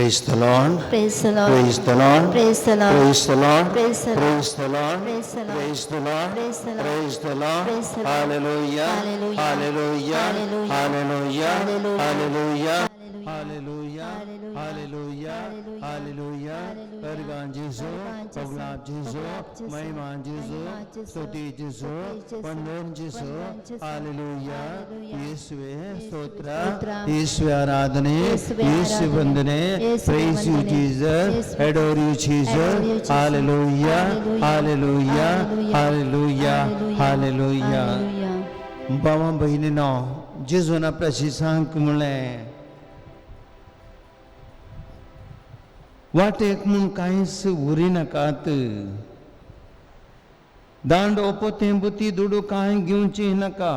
Praise the Lord. Praise the Lord. Praise the Lord. Praise the Lord. Praise the Lord. Praise the Lord. Praise the Lord. Praise the Lord. Praise the Lord. Praise the Lord. Praise the Lord. Praise the Lord. Hallelujah. Hallelujah. Hallelujah. Hallelujah. Hallelujah. Hallelujah. Hallelujah. Hallelujah. Hallelujah. Hallelujah. Hallelujah. Hallelujah. परगान जेजू, परगान जेजू, पगलाप जेजू, पगलाप जेजू, महिमा जेजू, महिमा जेजू, स्तुति जेजू, स्तुति जेजू, वंदन जेजू, वंदन जेजू, हालेलुया. हालेलुया. येशुवे स्तोत्र, स्तोत्र, येशुवे आराधने, येशुवे येशुवे आराधने, वंदने. येशुवे Praise you वंदने, Jesus, येशुवे adore you Jesus, adore you, Jesus. Hallelujah, hallelujah, hallelujah, hallelujah, hallelujah, hallelujah. Hallelujah. भावा भयणीनो, जेजून आपल्या शिसांक म्हणलें, वाटेक म्हूण कांयच उरिनाकात, दांडो पोतें बुती दुडू कांय घेवची नाका.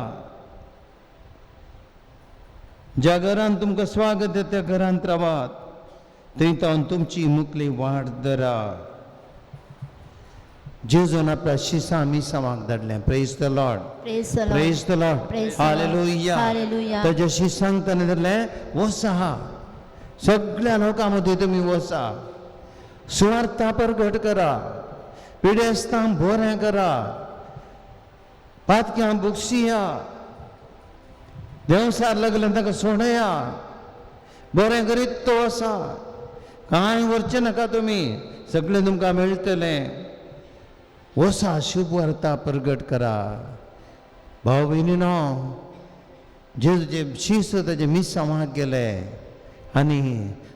ज्या घरान तुमकां स्वागत येता त्या घरांत रावात, थंय तावन तुमची मुकली वाट धरा. जेजून आपल्या शिसां मिसांवाक धाडलें. Praise the Lord. Praise the Lord. Praise the Lord. Praise the Lord. Hallelujah. Hallelujah. ताज्या शिसांक ताणें धरलें, वसा, सगळ्या लोकां मदीं तुमी वसा, सुवार्था परगट करा, पिडेस्तांक बरें करा, पातक्यां बुक्षिया, देंवसार लागलें ताका सोडया, बरें करीत तो आसा, कांय व्हरचें नाका तुमी, सगळें तुमकां मेळटलें. वसा, शुभ वार्ता परगट करा. भाव भयणीनो, जेजूचे शिस्त ताजे मिसांवाक गेले आनी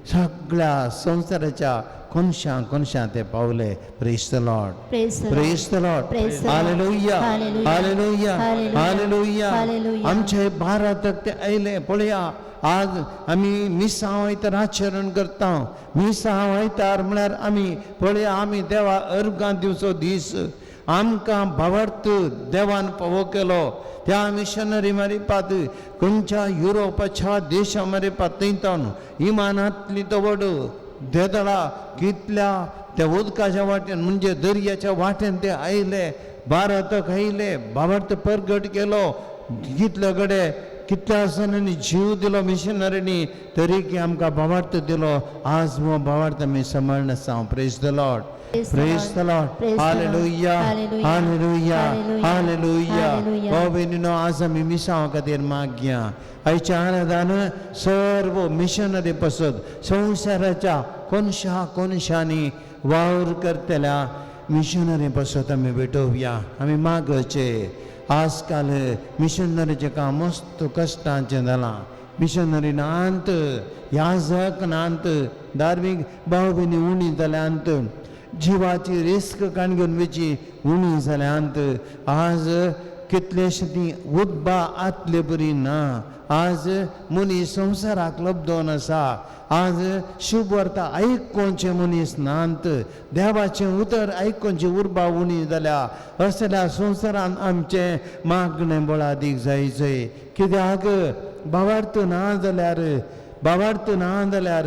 सगळ्या संवसाराच्या कोनशां कोनशां ते पावले. Praise the Lord. Praise the Lord. Praise the Lord. Praise the Lord. Hallelujah. Hallelujah. Hallelujah. Hallelujah. Hallelujah. Hallelujah. आमचे भारताक ते आयले. पळया, आज आमी मिसांव आयतार आचरण करता. मिसांव आयतार म्हळ्यार आमी पळया, आमी देवा अर्गां दिवचो दीस. आमकां भावार्थ देवान फावो केलो. त्या मिशनरी मारिपात खंयच्या युरोपाच्या देशा मारिपात थंय इमानांतली तवड देदळा कितल्या त्या उदकाच्या वाटेन म्हणजे दर्याच्या वाटेन ते आयले, भारताक आयले, भावार्थ परगट केलो. कितले कडेन कितल्या जाणांनी जीव दिलो मिशनरींनी, तरी की आमकां भावार्थ दिलो. आज हो भावार्थ आमी सांबाळून आसा. Praise the Lord. Praise the Praise the Lord. Lord. Praise the Lord. Hallelujah. Hallelujah. Hallelujah. Hallelujah. Hallelujah. Hallelujah. भाव भयणीनो, आज आमी मिसांवा खातीर मागया. आयच्या आराधान सर्व मिशनरी पसत संवसाराच्या कोनशा कोनशांनी वावर करतल्या मिशनरी पसत आमी भेटोवया, आमी मागचे. आजकाल मिशनरीचें काम मस्त कश्टांचें जालां. मिशनरी नात, याजक नात, धार्मीक भाव भयणी उणी जाल्यांत, जिवाची रिस्क काण घेवन वयची उणी जाल्यांत. आज कितलेशे ती उदबा आतले बरी ना. आज मनीस संवसाराक लब्दोन आसा. आज शुभ वार्ता आयकोवचें मनीस नात, देवाचें उतर आयकोवची उर्बा उणी जाल्या. असल्या संवसारान आमचें मागणें बळादीक जायचें. कित्याक भावार्थ ना जाल्यार, भावार्थ ना जाल्यार,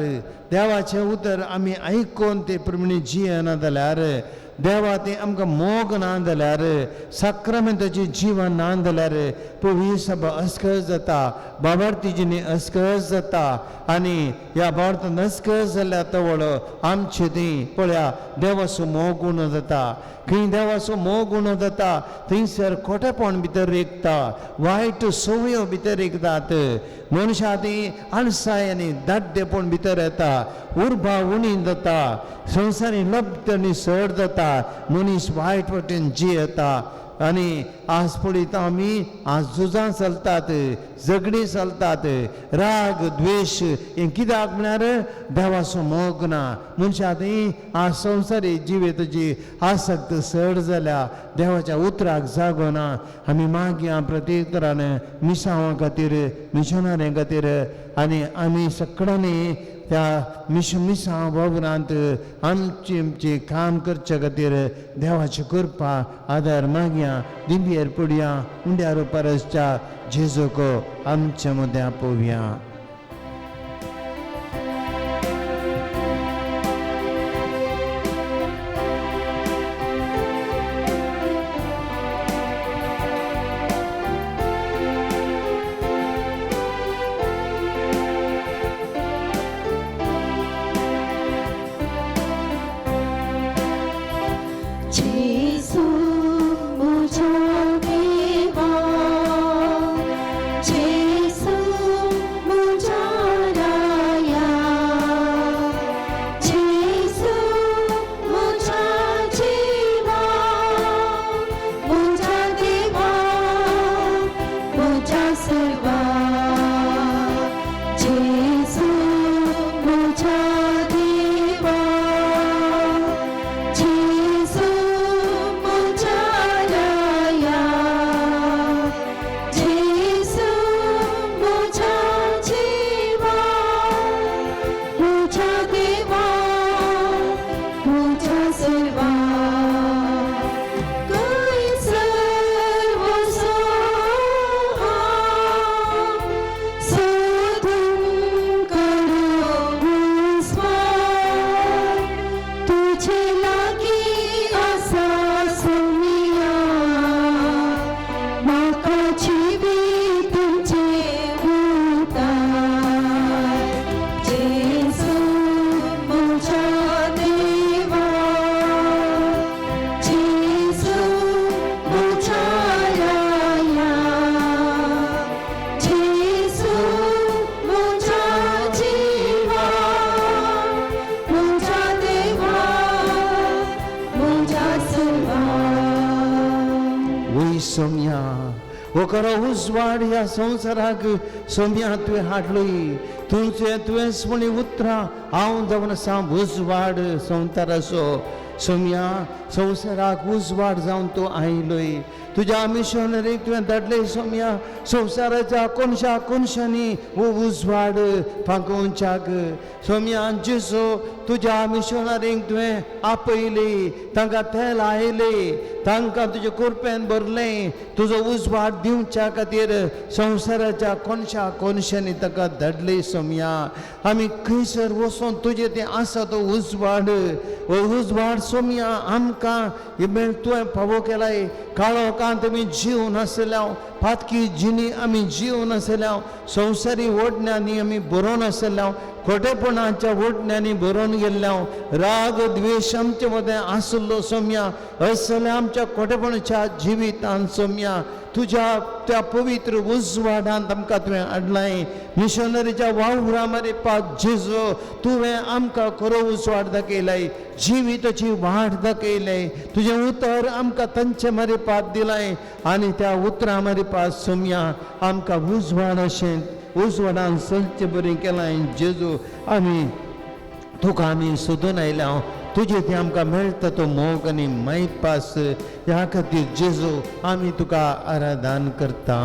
देवाचें उतर आमी आयकोन ते प्रमाणे जियेना जाल्यार, देवा तें आमकां मोग ना जाल्यार, साक्रामेंताचें जिवन ना जाल्यार, पवित्र सभा अस्कस जाता, भावार्थी जिणे अस्कस जाता. आनी ह्या भावार्थान अस्कस जाल्यार तवळ आमचें थंय पळया देवाचो मोग उणो जाता. खंय देवाचो मोग उणो जाता थंयसर खोटेपण भितर रिगता, वायट संवयो भितर रिगतात, मनशां ती आळसाय आनी दाड्डेपण भितर येता, उर्बा उणी जाता, संवसारी लब्ध आनी सड जाता, मनीस वायट वटेन जियेता. आनी आज पळयता आमी, आज झुजां चलतात, झगडीं चलतात, राग द्वेश हें कित्याक म्हळ्यार देवाचो मोग ना. मनशां थंय आज संवसारी जिवेताची आसक्त चड जाल्या, देवाच्या उतराक जागो ना. आमी मागया प्रत्येक तरान मिसांवा खातीर, मिशनऱ्यां खातीर, आनी आमी सगळ्यांनी त्या मिसांव वावरांत आमचें आमचें काम करचे खातीर देवाची कृपा आदार मागया. दिंबयेर पडया, उंड्यार परसच्या जेजूक आमच्या मदें आपोवया. हो खरो उजवाड ह्या संवसाराक सोम्या तुवें हाडलोय. तुमचें तुवें म्हणी उतरां हांव जावन आसा उजवाड संवसाराचो. सोम्या संवसाराक उजवाड जावन तूं आयलोय. तुज्या मिशनरीक तुवें धाडले सोम्या संवसाराच्या कोनशा कोनशांनी हो उजवाड फांकोवच्याक. सोम्या जेजू तुज्या मिशनरींक तुवें आपयली, तांकां तेल आयले, तांकां तुजे कुरपेन भरलें, तुजो उजवाड दिवच्या खातीर संवसाराच्या कोनशा कोनशांनी ताका धाडले सोम्या. आमी खंयसर वचोन तुजें तें आसा तो उजवाड, हो उजवाड सोम्या आमकां तुवें फावो केलाय. काळोखांत आमी जीव नासल्या, पातकी जिणी आमी जीव नासल्या, संवसारी ओडण्यांनी आमी बरोवन आसल्या, खोटेपणाच्या ओडण्यांनी बरोवन गेल्ल्या, राग द्वेश आमचे मदें आसलो सोम्या. असल्या आमच्या खोटेपणाच्या जिवितान सोम्या तुज्या त्या पवित्र उजवाडांत आमकां तुवें हाडलाय. मिशनरीच्या वावरा मरे पात जेजू तुवें आमकां खरो उजवाड दाखयलाय, जिविताची वाट दाखयलाय. तुजें उतर आमकां तांचे मरे पात दिलाय आनी त्या उतरां मरे पात सोम्या आमकां उजवाड अशें उजवाडान चलचें बरें केलां जेजू. आमी तुका आमी सोदून आयल्या, तुजे थंय आमकां मेळटा तो मोग आनी मायपास. ह्या खातीर जेजू आमी तुका आराधन करता.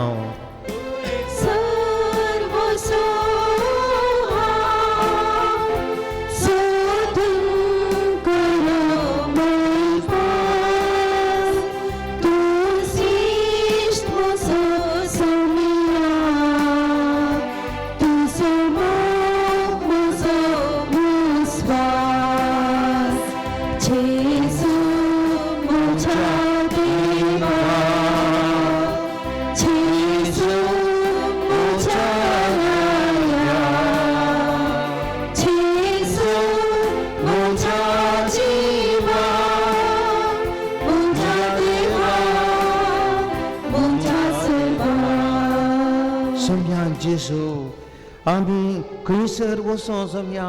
आमी खंयसर वचों सोम्या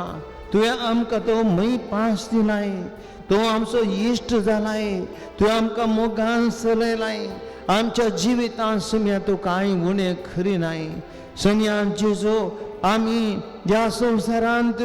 तुवें आमकां तो मय पास दिलाय, तो आमचो इश्ट जालाय, तुवें आमकां मोगान चलयलाय. आमच्या जिवितांत सोम्या तूं कांय उणें खरी नाय. सोम्या जेजू आमी ह्या संवसारांत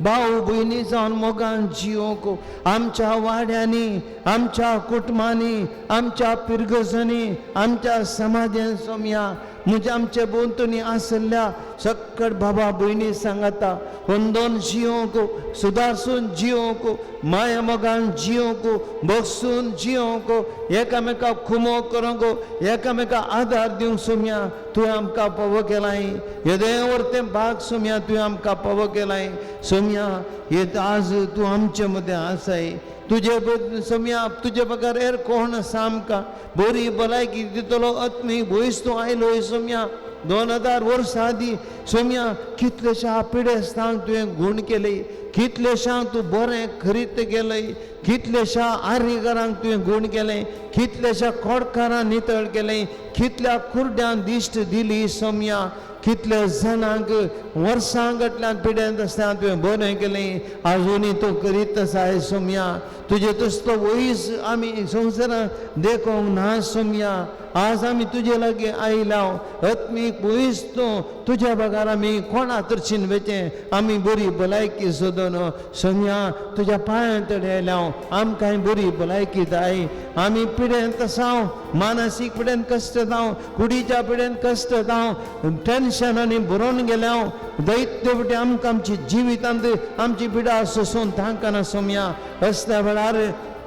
भाव भयणी जावन मोगान जियोंक आमच्या वाड्यांनी, आमच्या कुटुंबांनी, आमच्या पिरगजांनी, आमच्या समाजान सोम्या म्हणजे आमच्या भोंवतणी आसल्या सकट बाबा भयणी सांगाता होंदोन जियोंक, सुदारसून जियोंक, माया मोगान जियोंक, बसून जियोंक, एकामेका खुमो करूंक, एकामेका आदार दिवंक सोम्या तुवें आमकां पावो केलाय. येदें व्हरतें भाग सोम्या तुवें आमकां पावो केलाय. सोम्या हे आज तूं आमचे मदें आसाय. तुजे सोम्या तुजे बगर हेर कोण आसा आमकां बरी भलायकी दितलो आत्मीक भोयस तूं आयलो सोम्या. 2000 वर्सां आदीं सोम्या कितलेश्या पिडेस्तांक तुवें गूण केले, कितलेश्यांक तूं बरें खरीत गेलय, कितलेश्या आर्यकारांक तुवें गूण केलें, कितलेश्या खोडकारांक नितळ केलें, कितल्या कुर्ड्यांक दिश्ट दिली सोम्या, कितल्या जाणांक वर्सां गटल्यान पिड्यांत आसतना तुवें बरें केलें. आजुनूय तूं करीत आसाय सोम्या. तुजे तसलो वयस आमी संवसारांत देखोंक ना सोम्या. आज आमी तुजे लागीं आयल्या, आत्मीक वयस तूं, तुज्या बगर आमी कोणा तरशीन वेचें, आमी बरी भलायकी सोदून सोम्या तुज्या पांयां तडे आयल्या. आमकांय बरी भलायकी जाय. आमी पिड्यांत आसाव, मानसीक पिड्यान कश्ट जावं, कुडीच्या पिड्यान कश्ट जावं, टेन्शनांनी भरोवन गेल्या दैत्य फुडें आमकां आमची जिवितांत आमची पिडा सोसून तांकां सोम्या. असल्या वेळार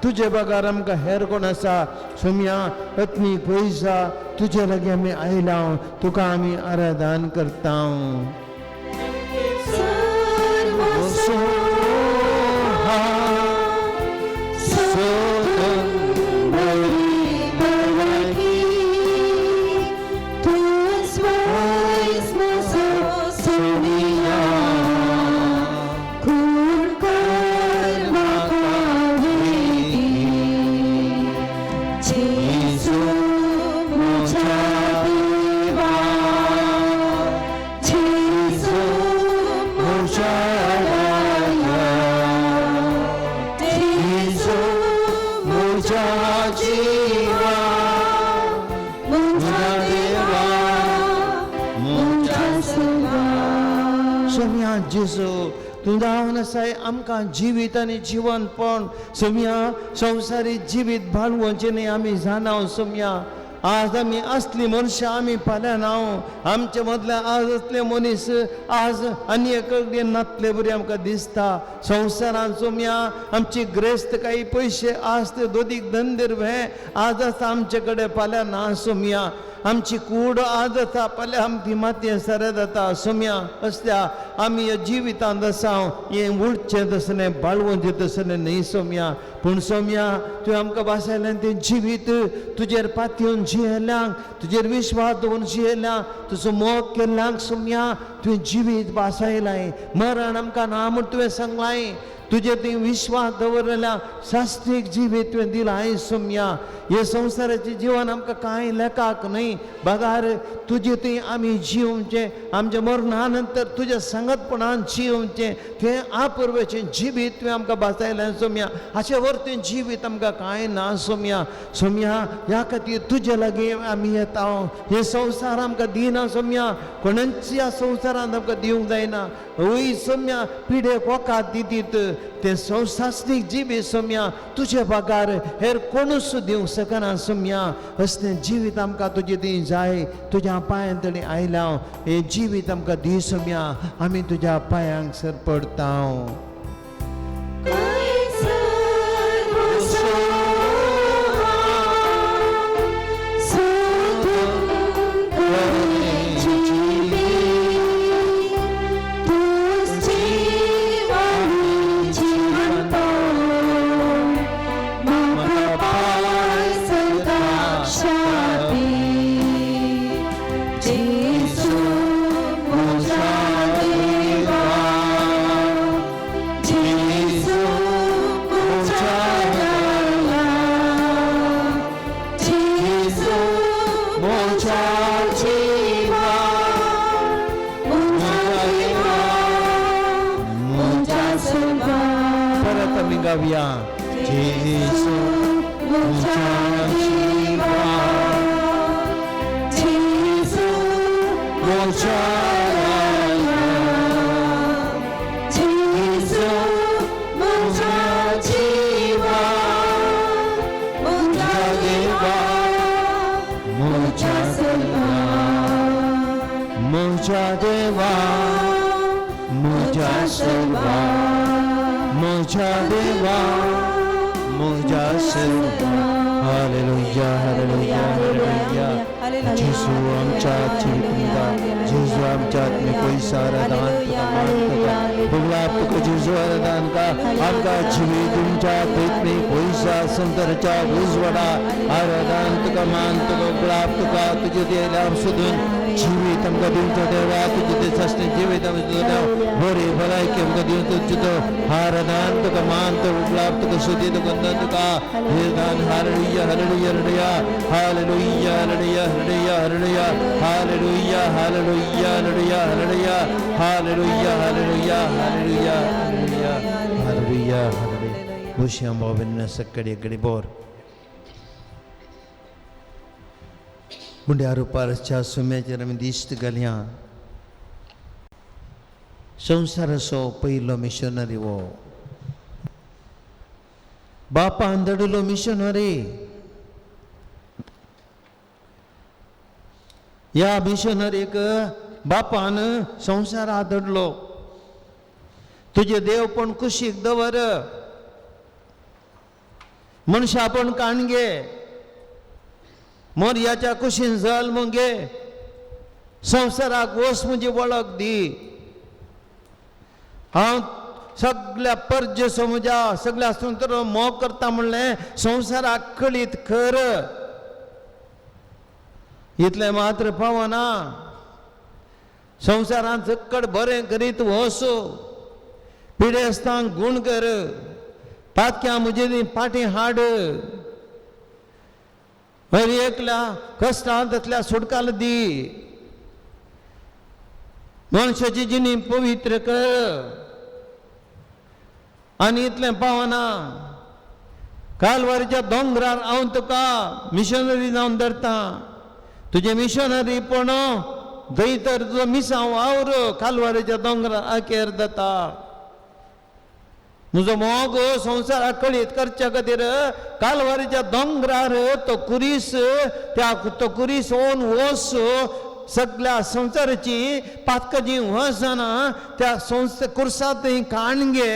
तुजे बगर आमकां हेर कोण आसा सोम्या? आत्मीक पयसा तुजे लागीं आमी आयल्या, तुका आमी आराधन करता. जीवा, मुझा देवा। जेजू तूं जावन आसाय आमकां जिवीत आनी जिवनपण सोम्या. संवसारी जिवीत बाळवचें न्ही आमी जाणाव सोम्या. आज आमी असली मनशां आमी फाल्यां नांव आमचे मदल्या आज असले मनीस आज आनी एक कडेन नातले बरी आमकां दिसता. संवसारान सोम्या आमची ग्रेस्त काही पयशे आज ते दोदीक धंदेर हे आज आसा आमचे कडेन फाल्यां ना सोम्या. आमची कूड आज आसा फाल्यां आमची मातयें सरे जाता सोम्या. असल्या आमी ह्या जिवितांत आसा हें उडचें तसलें बाळवचें तसलें न्ही सोम्या. पूण सोम्या तुवें आमकां भासायलें तें जिवीत तुजेर पातयेवन जियेल्यांक तुजेर विश्वास दवरून जियेल्यांक तुजो मोग केल्ल्यांक सोम्या तुवें जिवीत भासायलाय. मरण आमकां ना म्हूण तुवें सांगलाय. तुजेर तुवें विश्वास दवरलेल्या शास्त्रीक जिवीत तुवें दिलाय सोम्या. हे संवसाराचें जिवन आमकां कांय लेखाक न्हय बगार तुजे थंय आमी जिवचें आमच्या मरणा नंतर तुज्या सांगतपणान जिवचें तुवें आपुर्वेचें जिवीत तुवें आमकां भासायलें सोम्या. हाचे वरतें जिवीत आमकां कांय ना सोम्या. सोम्या ह्या खातीर तुजे लागीं आमी येता. हे संवसार आमकां दिना सोम्या. कोणाच ह्या संवसारांत आमकां दिवंक जायना. वय सोम्या पिडेक वखद दितीत तें संवसारीक जिवीत सोम्या तुजे बगार हेर कोणूच दिवंक शकना सोम्या. असलें जिवीत आमकां तुजें ती जाय. तुज्या पांयां तडी आयल्या हें जिवीत आमकां दी सोम्या. आमी तुज्या पांयांक सर पडता. सकडे बोर मुंड्या रुपारच्या सुम्याचेर आमी दिश्ट घालया. संवसाराचो पयलो मिशनरी हो बापान धाडिल्लो मिशनरी. ह्या मिशनरीक बापान संवसारात धाडलो. तुजें देवपण कुशीक दवर, मनशापण काण घे, मोरयाच्या कुशीन जल्म घे, संवसाराक वस म्हजी वळख दी. हांव सगळ्या परजेसो म्हज्या सगळ्या संवसार मोग करता म्हणलें संवसाराक कळीत कर. इतलें मात्र पावना, संवसारांत सक्कड बरें करीत वस, पिडेस्तांक गूण कर, पातक्या म्हजे पाटी हाड, हर एकल्या कश्टांतल्या सुटकाल दी, मनशाची जिणी पवित्र कर. आनी इतलें पावना, कालवारीच्या दोंगरार हांव तुका मिशनरी जावन धरता. तुजें मिशनरी पण थंय तर तुजो मिसांव वावर कालवारीच्या दोंगरार आकेर जाता. म्हजो मोग संवसाराक कळीत करच्या खातीर कालवारीच्या दोंगरार तो कुरीस, त्या तो कुरीस ओन वस सगळ्या संवसाराची पातकाची वसना त्या संस कुर्सांत काणगे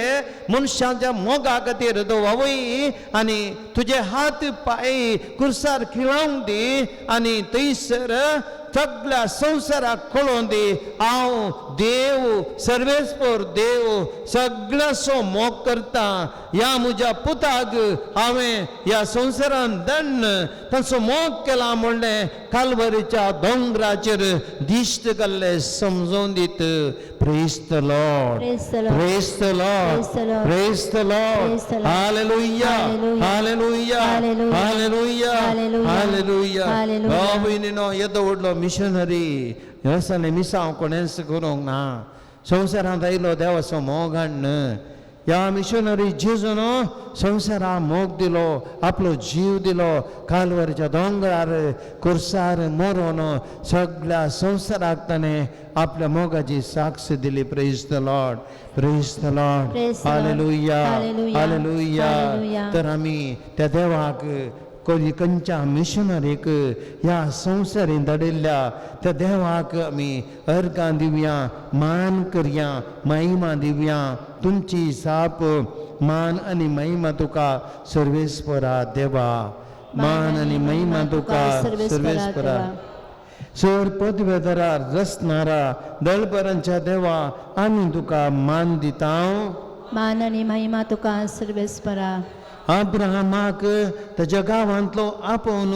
मनशाच्या मोगा खातीर तो वावय आनी तुजे हात पांय कुर्सार खिळावंक दी आनी थंयसर सगळ्या संवसाराक कळोवन दी, हांव देव, सर्वेस्पर देव सगळ्याचो मोग करता. ह्या म्हज्या पुताक हांवें ह्या संवसारान दंड तांचो मोग केला म्हणलें कालवरीच्या दोंगराचेर दिश्ट केल्लें समजून दीत. Praise the Lord. Praise the Lord. Praise the Lord. Praise the Lord. Praise the Lord. Praise the Lord. Hallelujah. Hallelujah. Hallelujah. Hallelujah. Hallelujah. Hallelujah. Hallelujah. Hallelujah. बाबूयनीनो येदो व्हडलो मिशनरी असलें मिसांव कोणेंच करूंक ना. संवसारांत आयलो देवाचो मोग हाडून. ह्या मिशनरी जेजून संवसाराक मोग दिलो, आपलो जीव दिलो, कालवरीच्या दोंगरार कुर्सार मरोन सगळ्या संवसाराक ताणें आपल्या मोगाची साक्ष दिली. Praise the Lord. Praise the Lord. Praise the Lord. Hallelujah. Hallelujah. Hallelujah. Hallelujah. तर आमी त्या देवाक कोणी खंयच्या मिशनरीक ह्या संवसारीन धाडिल्ल्या त्या देवाक आमी अर्गां दिवया, मान करया, महिमा दिवया. तुमची साप मान आनी महिमा तुका सर्वेस्परा देवा, मान आनी महिमा तुका सर्वेस्परा. सर पदवेदरार रसनारा दळबरांच्या देवा आमी तुका मान दिता. मान आनी महिमा तुका सर्वेस्परा. अब्राहमाक ताज्या गांवांतलो आपोवन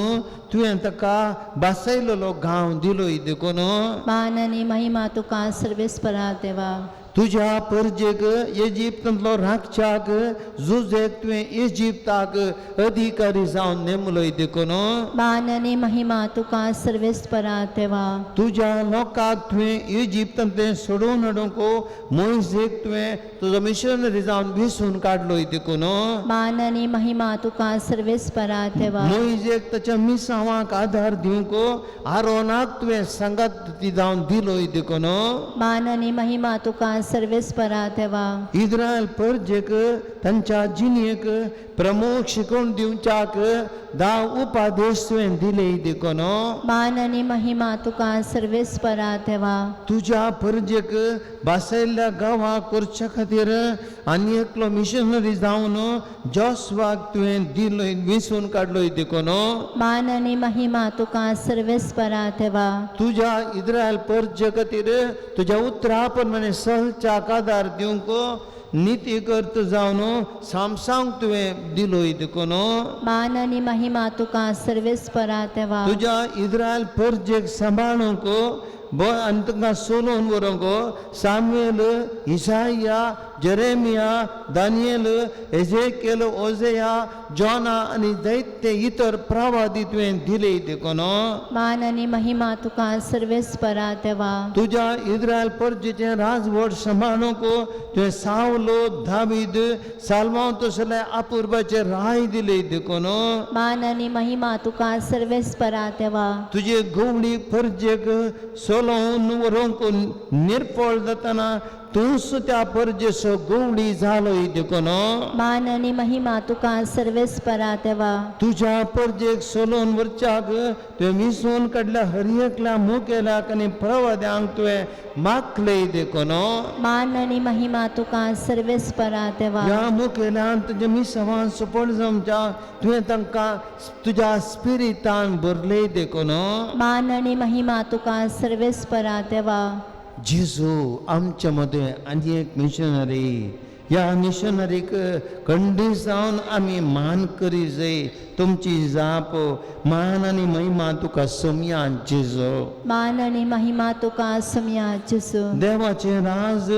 तुवें ताका बासयलेलो गांव दिलोय देखून मान आनी महिमा तुका सर्वेस्परा देवा. तुज्या परजेक इजिप्तांतलो राखच्याक जुजेक तुवें इजिप्ताक अधिकारी जावन नेमलोय देखून मान आनी महिमा तुका सर्वेस्परा देवा. तुज्या लोकांक तुवें इजिप्तांतलें सोडोवन हाडूंक मोयजेक तुवें तुजो मिशनरी जावन विसून काडलोय देखून मान आनी महिमा तुका सर्वेस्परा देवा. मोयजेक ताच्या मिसांवाक आदार दिवंक आरोनाक तुवें सांगात जावन दिलोय देखून मान आनी महिमा तुका सर्वेस्परा देवा. इस्रायल परजेक तांच्या जिणेक प्रमुख शिकोवन दिवच्याक 10 उपादेश तुवें दिले देखून मान आनी महिमा तुका सर्वेस्परा देवा. तुज्या परजेक बासयल्ल्या गांवाक करच्या खातीर आनी एकलो मिशनरी जावन जोसवाक तुवें दिलोय विसून काडलोय देखून मान आनी महिमा तुका सर्वेस्परा देवा. तुज्या इस्रायल परजे खातीर तुज्या उतरा प्रमाणे सहलच्याक आदार दिवंक निती करत जावन सामसांग तुवें दिलोय देखून मान आनी महिमा तुका सर्वेस्परा देवा. तुज्या इस्रायल परजेक सांबाळूंक आनी तुमकां सोलोवन व्हरूंक Samuel, Isaiah, Jeremiah, Daniel, Ezekiel, Hosea, Jonah आनी जायते इतर प्रवादी तुवें दिले देखून मान आनी महिमा तुका सर्वेस्परा देवा. तुज्या इस्रायल परजेचें राजवट सांबाळूंक तुवें सावलो, दावीद, साल्मांव तसले अपुर्बाचे राय दिले देखून मान आनी महिमा तुका सर्वेस्परा देवा. तुजे गवळी परजेक सोलोवन व्हरूंक निर्फळ जातना तूंच त्या परजेचो गवळी जालोय देखून मान आनी महिमा तुका सर्वेस्परा देवा. तुज्या परजेक सोलोवन व्हरच्याक तुवें विसून काडल्या हर एकल्या मुखेल्याक आनी प्रवाद्यांक तुवें मागले देखून मान आनी महिमा तुका सर्वेस्परा देवा. ह्या मुखेल्यान तुज्या मिसावान सुपळ जमच्या तुवें तांकां तुज्या स्पिरितान भरले देखून मान आनी महिमा तुका सर्वेस्परा देवा. जेजू आमच्या मदें आनी एक मिशनरी, ह्या मिशनरीक खंडीत जावन आमी मान करी जाय. तुमची जाप मान आनी महिमा तुका सोमया जेजू. मान आनी महिमा तुका सोमया जेजू. देवाचें राज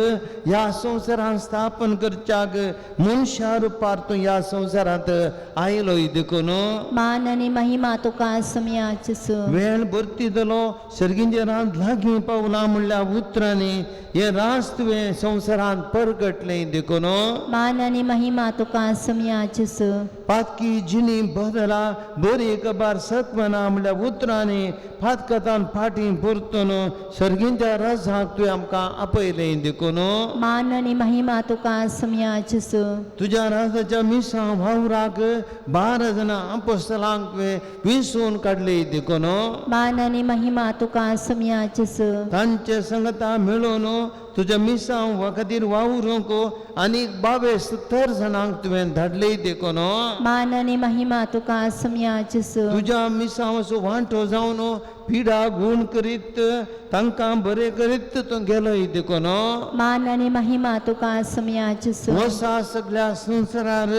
ह्या संवसारांत स्थापन करच्याक मनशा रुपार तूं ह्या संवसारांत आयलोय देखून मान आनी महिमा तुका सोमया जेजू. वेळ भरती दिलो सर्गींचें राज लागीं पावलां म्हणल्या उतरांनी हें राज तुवें संवसारांत परगटलें देखून देखून मान आनी महिमा तुका सुमया जेजू. पातकी जिणी बदला बरी कबार सत्वना म्हणल्या उतरांनी फातकतान फाटीं परतून सर्गींच्या रजाक तुवें आमकां आपयलें देखून मान आनी महिमा तुका सुमया जेजू. तुज्या राजाच्या मिसां वावराक 12 जाणां आपोस्तलांक तुवें विसून काडली देखून मान आनी महिमा तुका सुमया जेजू. तांचे संगता मेळोवन तुज्या मिसांव खातीर वावरूंक आनीक 22 जाणांक तुवें धाडले देखून मान आनी महिमा तुका सुमया जेजू. तुज्या मिसांवाचो वांटो जावन पिडा गुण करीत तांकां बरें करीत तूं गेलोय देखून मान आनी महिमा तुका सुमया जेजू. वसा सगळ्या संवसारार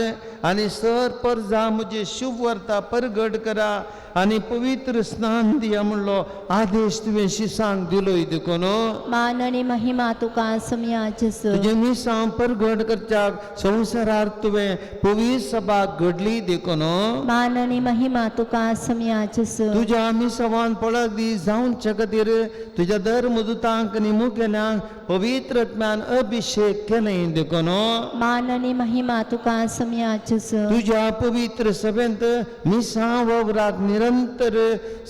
आनी सर परजा म्हजी शुभवार्ता परगट करा आनी पवित्र स्नान दिया म्हणलो आदेश तुवें शिसांक दिलोय देखून मान आनी महिमा तुका सुमया जेजू. तुजें मिसांव परगट करच्याक संवसारार तुवें पवित्र सभा घडली देखून मान आनी महिमा तुका सुमया जेजू. तुज्या मिसावान पळत दी जावचे खातीर तुज्या धर्मदूतांक आनी मुखेल्यांक पवित्र आत्म्यान अभिषेक केलें देखून मान आनी महिमा तुका सुमया जेजू. तुज्या पवित्र सभेंत मिसां वावराक निरंतर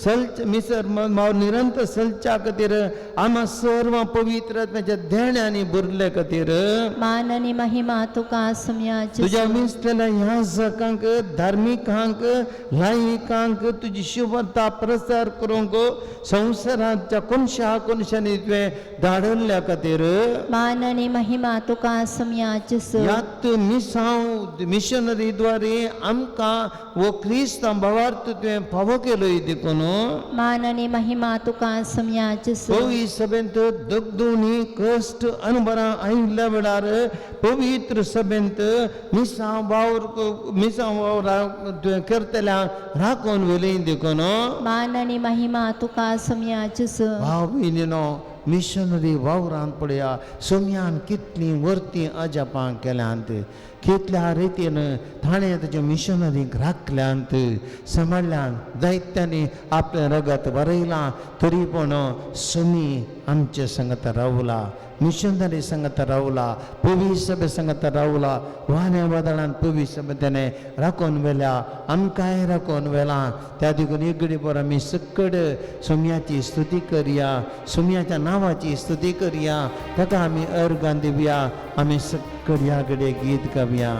सलच मिसर निरंतर सलच्या खातीर आमा सर्व पवित्र आत्म्याच्या देण्यांनी भरले खातीर मान आनी महिमा तुका सुमया तुज्या जेजू. मिसलेल्या ह्या धार्मिकांक लायिकांक तुजी शुभता प्रसार करूंक संवसाराच्या कोनशा कोनशांनी तुवें धाडल्ल्या खातीर मान आनी महिमा तुका सुमया जेजू. ह्यात मिसांव मिशनरी द्वारे आमकां वो क्रिस्तांव भावार्थ तुवें फावो केलोय देखून मान आनी महिमा तुका सुमया जेजू. पवित्र सभेंत दगदुणी कश्ट अनबरां आयिल्ल्या वेळार पवित्र सभेंत मिसांव वावर मिसांव वावर तुवें करतल्यांक राखून व्हेली देखून मान आनी महिमा तुका सुमया जेजू. भाव भयणीनो मिशनरी वावरांत पळया सोम्यान कितलीं वर्तीं अजापां केल्यांत कितल्या रितीन ताणें ताच्या मिशनरीक राखल्यांत सांबाळ्ळ्यांत जायत्यांनी आपलें रगत बरयलां तरी पूण सोमी आमचे संगत रावला मिशनरी संगत रावला पवी सभे संगत रावला वान्या वादळान पवी सभे तेणें राखून व्हेल्या आमकांय राखून व्हेलां. त्या देखून एक घडी भर आमी सकड सोम्याची स्तुती करया सोम्याच्या नांवाची स्तुती करया ताका आमी अर्गां दिवया आमी सकड ह्या घडये गीत गावया.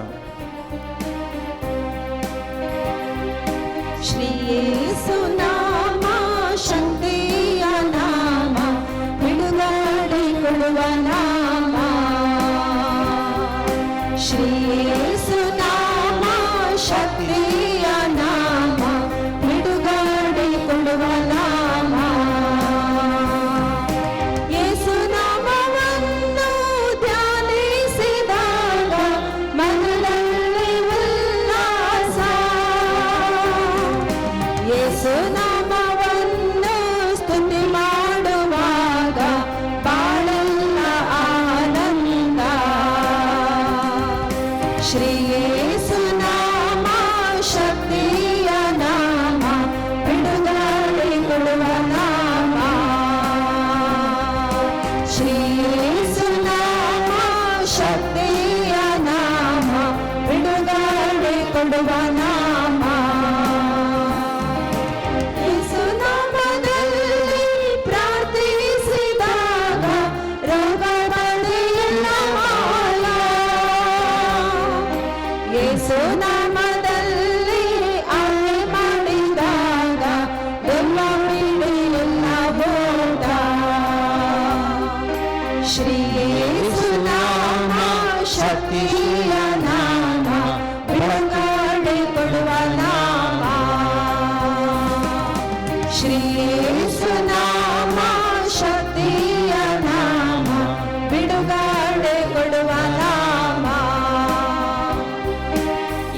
श्री येसु नामा शक्तिಯ ನಾಮ ಬಿಡುಗಡೆ ಕೊಡುವ ನಾಮ ಶ್ರೀ ಯೇಸು ನಾಮ ಶಕ್ತಿಯ ನಾಮ ಬಿಡುಗಡೆ ಕೊಡುವ ನಾಮ ಯೇಸು ನಾಮವನ್ನು ಧ್ಯಾನಿಸಿದಾಗ ಮನದಲ್ಲಿ ಉಲ್ಲಾಸ ಯೇಸು ನಾಮವನ್ನು ಸ್ತುತಿ ಮಾಡುವಾಗ ಬಾಳೆಲ್ಲ ಆನಂದ ಶ್ರೀ ಯೇಸು ನಾಮ ಶಕ್ತಿಯ ನಾಮ ಬಿಡುಗಡೆ ಕೊಡುವ ನಾಮ ಶ್ರೀ ಯೇಸು ನಾಮ ಶಕ್ತಿಯ ನಾಮ ಬಿಡುಗಡೆ ಕೊಡುವ ನಾಮ ಯೇಸು ನಾಮದಲ್ಲಿ ಪ್ರಾರ್ಥಿಸಿದಾಗ ರೋಗ ಬಡೆಯೆಲ್ಲ ಮಾಯ ಯೇಸು ನಾಮದಲ್ಲಿ ಆಜ್ಞೆ ಮಾಡಿದಾಗ ದೆವ್ವ ಪೀಡೆಯೆಲ್ಲ ಹೋದ ಶ್ರೀ ಯೇಸು ನಾಮ ಶಕ್ತಿಯ ನಾಮ ಬಿಡುಗಡೆ ಕೊಡುವ ನಾಮ ಶ್ರೀ ಯೇಸು ನಾಮ ಶಕ್ತಿಯ ನಾಮ ಬಿಡುಗಡೆ ಕೊಡುವ ನಾಮ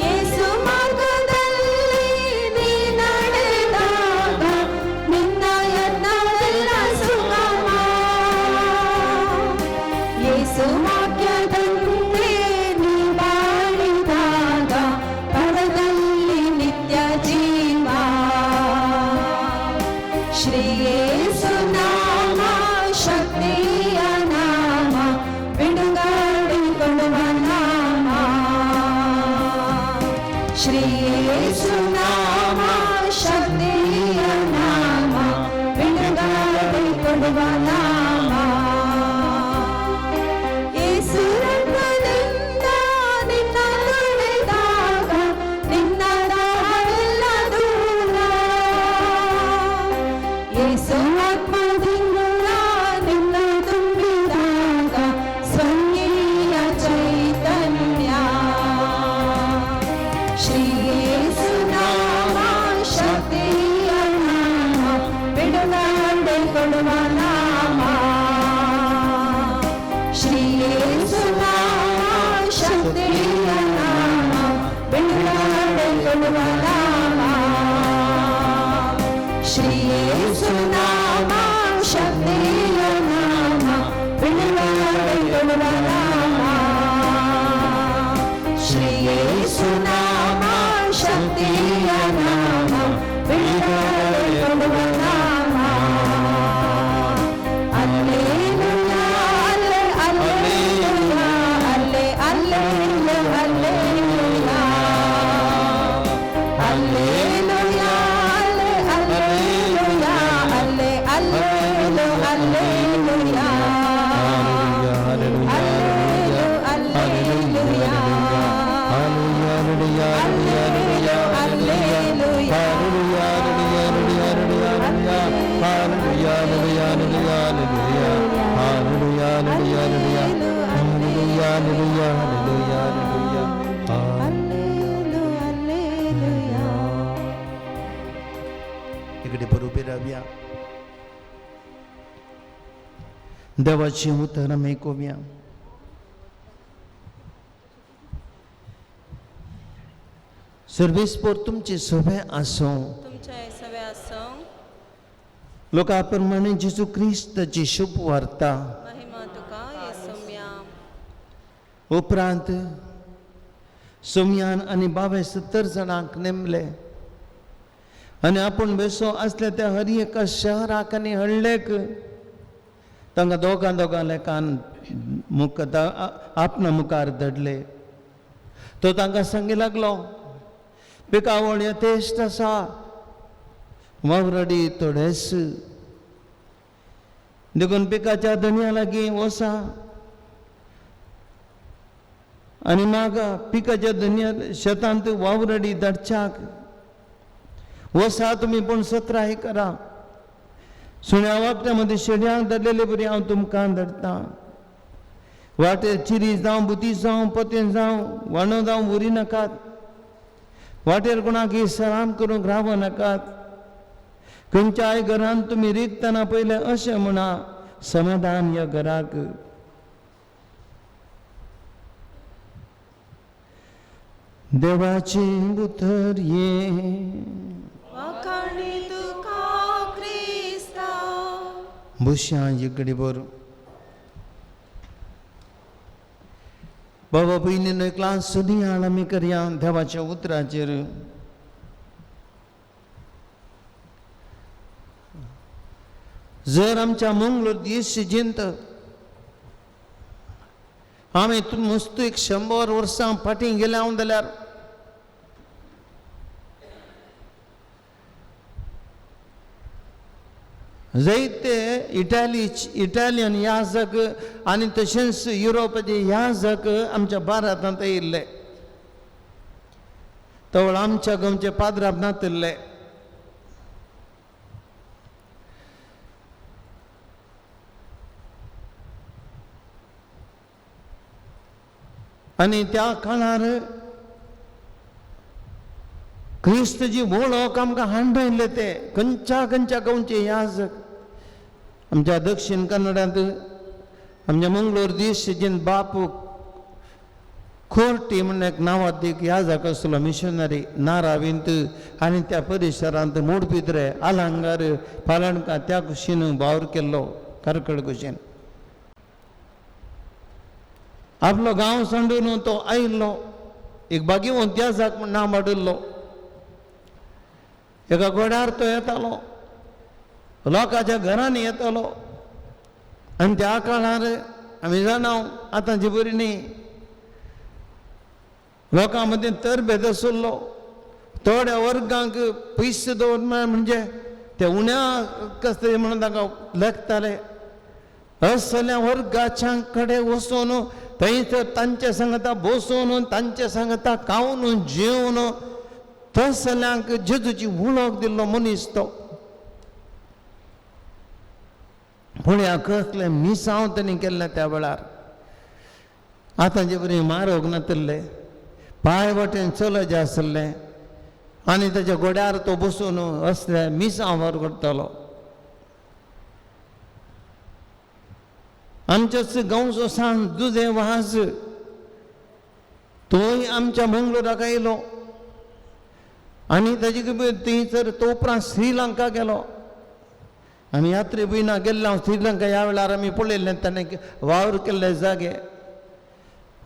ಯೇಸು ಮಾರ್ಗದಲ್ಲಿ ನೀ ನಡೆದಾಗ ನಿನ್ನ ಯತ್ನವೆಲ್ಲ ಸುಗಮ ಯೇಸು ವಾಕ್ಯದಂತೆ ನೀ ಬಾಳಿದಾಗ ಪರದಲ್ಲಿ ನಿತ್ಯ ಜೀವ ಶ್ರೀ ಯೇಸು ನಾಮ ಶಕ್ತಿಯ ನಾಮ, ಬಿಡುಗಡೆ ಕೊಡುವ ನಾಮ. ಯೇಸು ರಕ್ತದಿಂದ ನಿನ್ನ ತೊಳೆದಾಗ ನಿನ್ನ ದಾಹವೆಲ್ಲ ದೂರ. ಯೇಸು ಆತ್ಮದಿಂದ ನಿನ್ನ ತುಂಬಿದಾಗ ಸ್ವರ್ಗೀಯ ಚೈತನ್ಯ. ಶ್ರೀ ಯೇಸು ನಾಮ ಶಕ್ತಿಯ ನಾಮ, ಬಿಡುಗಡೆ ಕೊಡುವ ನಾಮ. ಶ್ರೀ ಯೇಸು ನಾಮ ಶಕ್ತಿಯ ನಾಮ, ಬಿಡುಗಡೆ ಕೊಡುವ ನಾಮ. ಶ್ರೀ ಯೇಸು ನಾಮ ಶಕ್ತಿಯ ನಾಮ, ಬಿಡುಗಡೆ ಕೊಡುವ ನಾಮ. ಶ್ರೀ ಯೇಸು ನಾಮ ಶಕ್ತಿಯ ನಾಮ, ಬಿಡುಗಡೆ ಕೊಡುವ ನಾಮ. ಅಲ್ಲೇಲುಯಾ, ಅಲ್ಲೆ ಅಲ್ಲೇಲುಯಾ, ಅಲ್ಲೆ ಅಲ್ಲೇಲು ಅಲ್ಲೇಲುಯಾ. ಅಲ್ಲೇಲುಯಾ, ಅಲ್ಲೆ ಅಲ್ಲೇಲುಯಾ, ಅಲ್ಲೆ ಅಲ್ಲೇಲು ಅಲ್ಲೇಲುಯಾ. Hallelujah, ಅಲ್ಲೇಲು hallelujah, alleluia. Hallelujah, alleluia. Hallelujah, hallelujah, hallelujah, hallelujah, hallelujah, hallelujah, hallelujah, hallelujah, hallelujah, ಅಲ್ಲೇಲು alleluia. इकडे बरोबर रावया, देवाची उतरां आमी आयकुया. सर्वेस्पोर तुमची सभे आसूं. तुमच्या सवे आसूं. लोका प्रमाणे जेजू क्रिस्ताची शुभ वार्ता. महिमा तुका येसुम्या. उपरांत सोमयान आनी 72 जाणांक नेमले आनी आपूण बेसो आसल्या त्या हर एका शहराक आनी हळ्ळेक तांकां दोगां दोगां लेखान मुख आपणा मुखार धाडले. तो तांकां सांगी लागलो, पिकावळ यथेश्ट आसा, वावराडी थोडेच, देखून पिकाच्या धनया लागीं वसा आनी म्हाका पिकाच्या धनया शेतांत वावराडी धाडच्याक वसा तुमी, पूण सत्राय करा. सुण्या वागट्या मदीं शेड्यांक धाडलेले बरी हांव तुमकां धाडटा. वाटेर चिरी जावं, बुती जावं, पोतें जावं, वाणो जावं उरी नाकात. वाटेर कोणाक सलाम करूंक रावो नाकात. खंयच्याय घरांत तुमी रिगतना पयलें अशें म्हणा, समाधान ह्या घराक. देवाचें उतर हें. वाखाणी तुका क्रिस्ता. बशया इकडे बरो. बाबा भयणीनो, एक ल्हान सुदियाळ आमी करया देवाच्या उतराचेर. जर आमच्या मंगळूर दीस शिजिंत आमी मस्तू एक 100 वर्सां फाटीं गेल्या हांव जाल्यार जायते इटालियन याजक आनी तशेंच युरोपाचे याजक आमच्या भारतांत येयल्ले. तवळ आमच्या गोंयचे पाद्राब नातिल्ले. आनी त्या काळार क्रिस्तची वळख आमकां हांडयल्ले ते खंयच्या खंयच्या गांवचे याजक. आमच्या दक्षिण कन्नडांत आमच्या मंगळूर दीस जेन बापू खोर्टी म्हण एक नांवादीक याजक आसलो, मिशनरी नारावींत आनी त्या परिसरांत मोडपित्रे आलांगार पालणका त्या कुशीन वावर केल्लो, करकड कुशीन. आपलो गांव सांडून तो आयिल्लो, एक बागेवंत याजक म्हण नांव हाडिल्लो. एका घोड्यार तो येतालो, लोकांच्या घरांनी येतालो. आनी त्या काळार आमी जाणा आतांची बरी न्ही, लोकां मदीं तरबेद आशिल्लो. थोड्या वर्गांक पयशे दवर म्हणजे ते उण्या कसले म्हणून तांकां लेखताले. असल्या वर्गाच्या कडेन वचून थंयसर तांचे सांगता बसून तांचे सांगता खावन जेवन तसल्यांक जेजूची वळख दिल्लो मनीस तो. पळया कसलें मिसांव तांणी केल्लें त्या वेळार. आतां जे बरें मारोग नातिल्ले पांय वाटेन चलत आसलें आनी ताच्या गोड्यार तो बसून असले मिसांव वावर करतालो. आमच्याच गांवचो सांग दुजे वाज तोय आमच्या मंगळूराक आयलो आनी ताजे थंयसर तो उपरांत श्रीलंका गेलो. आमी यात्रे भुंयना गेल्ले हांव श्रीलंका ह्या वेळार आमी पळयल्लें ताणें वावर केल्ले जागे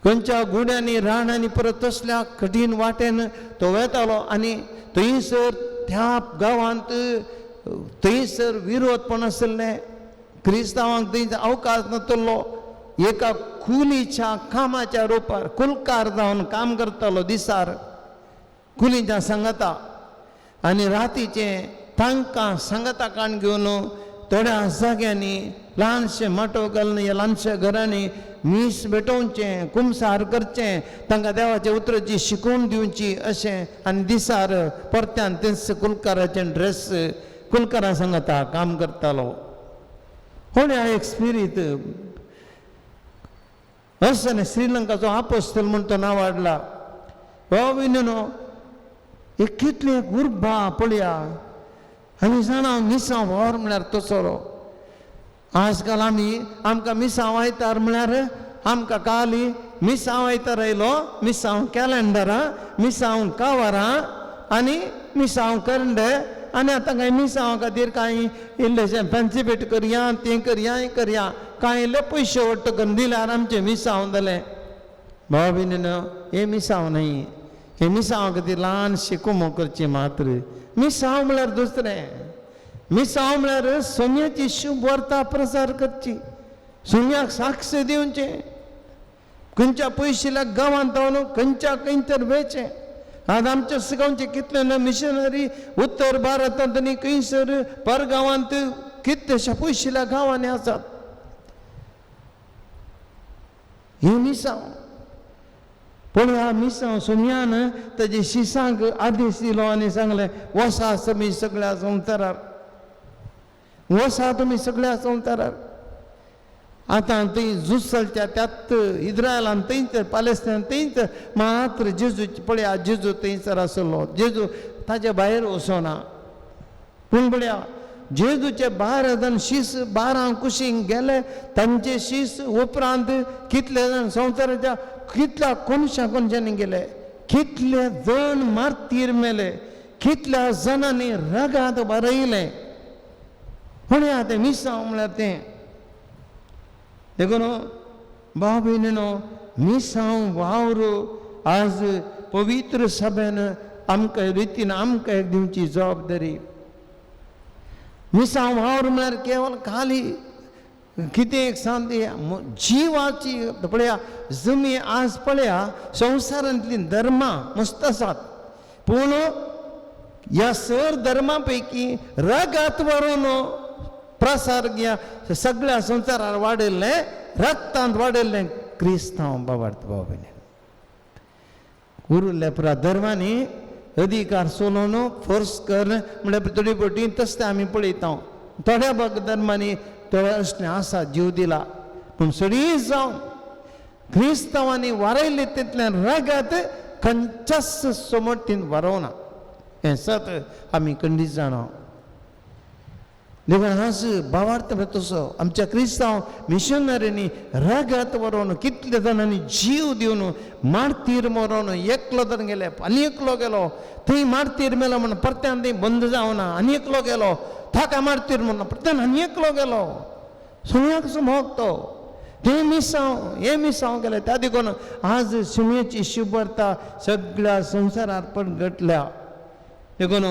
खंयच्या गुड्यांनी रानांनी परत तसल्या कठीण वाटेन तो वेतालो आनी थंयसर त्या गांवांत थंयसर विरोधपण आशिल्लें. क्रिस्तांवांक थंय अवकाश नातलो. एका कुलीच्या कामाच्या रुपार कुलकार जावन काम करतालो दिसार कुलीच्या सांगता आनी रातीचें तांकां सांगता काण घेवन थोड्या जाग्यांनी ल्हानशें माटव घालून ह्या ल्हानश्या घरांनी मीस भेटोवचें, कुमसार करचें, तांकां देवाच्या उतराची शिकोवन दिवची अशें. आनी दिसार परत्यान तेंच कुलकाराचें ड्रेस कुलकारां सांगता काम करतालो. कोण एक स्पिरीत असो श्रीलंकाचो आपोस्तल म्हूण तो नांव हाडला. हो विनो एक कितली एक उर्बा पळया. आमी जाणा मिसांव वावर म्हळ्यार तसो. आजकाल आमी आमकां मिसांव आयतार म्हळ्यार आमकां काली मिसांव आयतार आयलो, मिसांव कॅलेंडरां, मिसांव कावरां आनी मिसांव करंडे. आनी आतां कांय मिसांव खातीर कांय इल्लेशें फॅन्सी भेट करया, तें करया, हें करया, कांय इल्ले पयशे वट्ट करून दिल्यार आमचें मिसांव जालें. भाव भयणीनो, हें मिसांव न्हय. हें मिसांव खातीर ल्हानशी कुमो करची मात्र. मिसांव म्हळ्यार दुसरें. मिसांव म्हळ्यार सोम्याची शुभ वार्ता प्रसार करची, सोम्याक साक्ष दिवचें, खंयच्या पयशिल्ल्या गांवांत रावन खंयच्या खंय तर वेचें. आज आमच्या गांवचे कितले ना मिशनरी उत्तर भारतांत आनी खंयसर परगांवांत कितलेशा पयशिल्ल्या गांवांनी आसात. हें मिसांव. पूण ह्या मिसांव सोम्यान ताजे शिसांक आदेश दिलो आनी सांगलें, वसा तुमी सगळ्या संवसारार, वसा तुमी सगळ्या संवसारार. आतां थंय झूज चलच्या त्यात इस्रायलान थंयच पालेस्तान थंयच मात्र जेजू पळया जेजू थंयसर आसलो. जेजू ताजे भायर वचना. पूण पळया जेजूचे 12 जाण शीस 12 कुशींक गेले. तांचे शीस उपरांत कितले जाण संवसाराच्या कितल्या कोनशा कोनशांनी गेले, कितले जण मार्तीर मेले, कितल्या जाणांनी रगात बरयलें. पळया तें मिसांव म्हळ्यार तें. देखून भाव भयणीनो, मिसांव वावर आज पवित्र सभेन आमकां रितीन आमकां एक दिवची जबाबदारी. मिसांव वावर म्हळ्यार केवल खाली कितें एक सांग जिवाची. पळया जमी आज पळया संवसारांतलीं धर्मां मस्त आसात, पूण ह्या सर धर्मां पैकी रगात व्हरून प्रसार ह्या सगळ्या संवसारार वाडयल्लें, रक्तांत वाडयल्लें क्रिस्तांव बाबार्थ भाव भयणी. उरिल्ल्या पुरा धर्मांनी अधिकार सोलोवन फोर्स कर म्हळ्यार थोडी पटी तसलें आमी पळयता. थोड्या भाग धर्मांनी थोडे असलें आसा जीव दिला, पूण सगळीं जावन क्रिस्तांवांनी वारयल्लें तितलें रगत खंयच्याच समर्थीन वारोवना. हें सत आमी खंडीत जाणा. देखून आज भावार्थ तसो आमच्या क्रिस्तांव मिशनरींनी रगत वरोवन कितले जाणांनी जीव दिवन मार्तीर मरोवन एकलो तर गेले आनी एकलो गेलो थंय मार्तीर मेलो म्हणून परत्यान थंय बंद जावना, आनी एकलो गेलो ताका मार्तीर म्हणून परत्यान आनी एकलो गेलो. सुम्याक सुमोग तो तें मिसांव हें मिसांव गेलें. त्या देखून आज सुम्याची शुभरता सगळ्या संवसारार पण घटल्या. देखून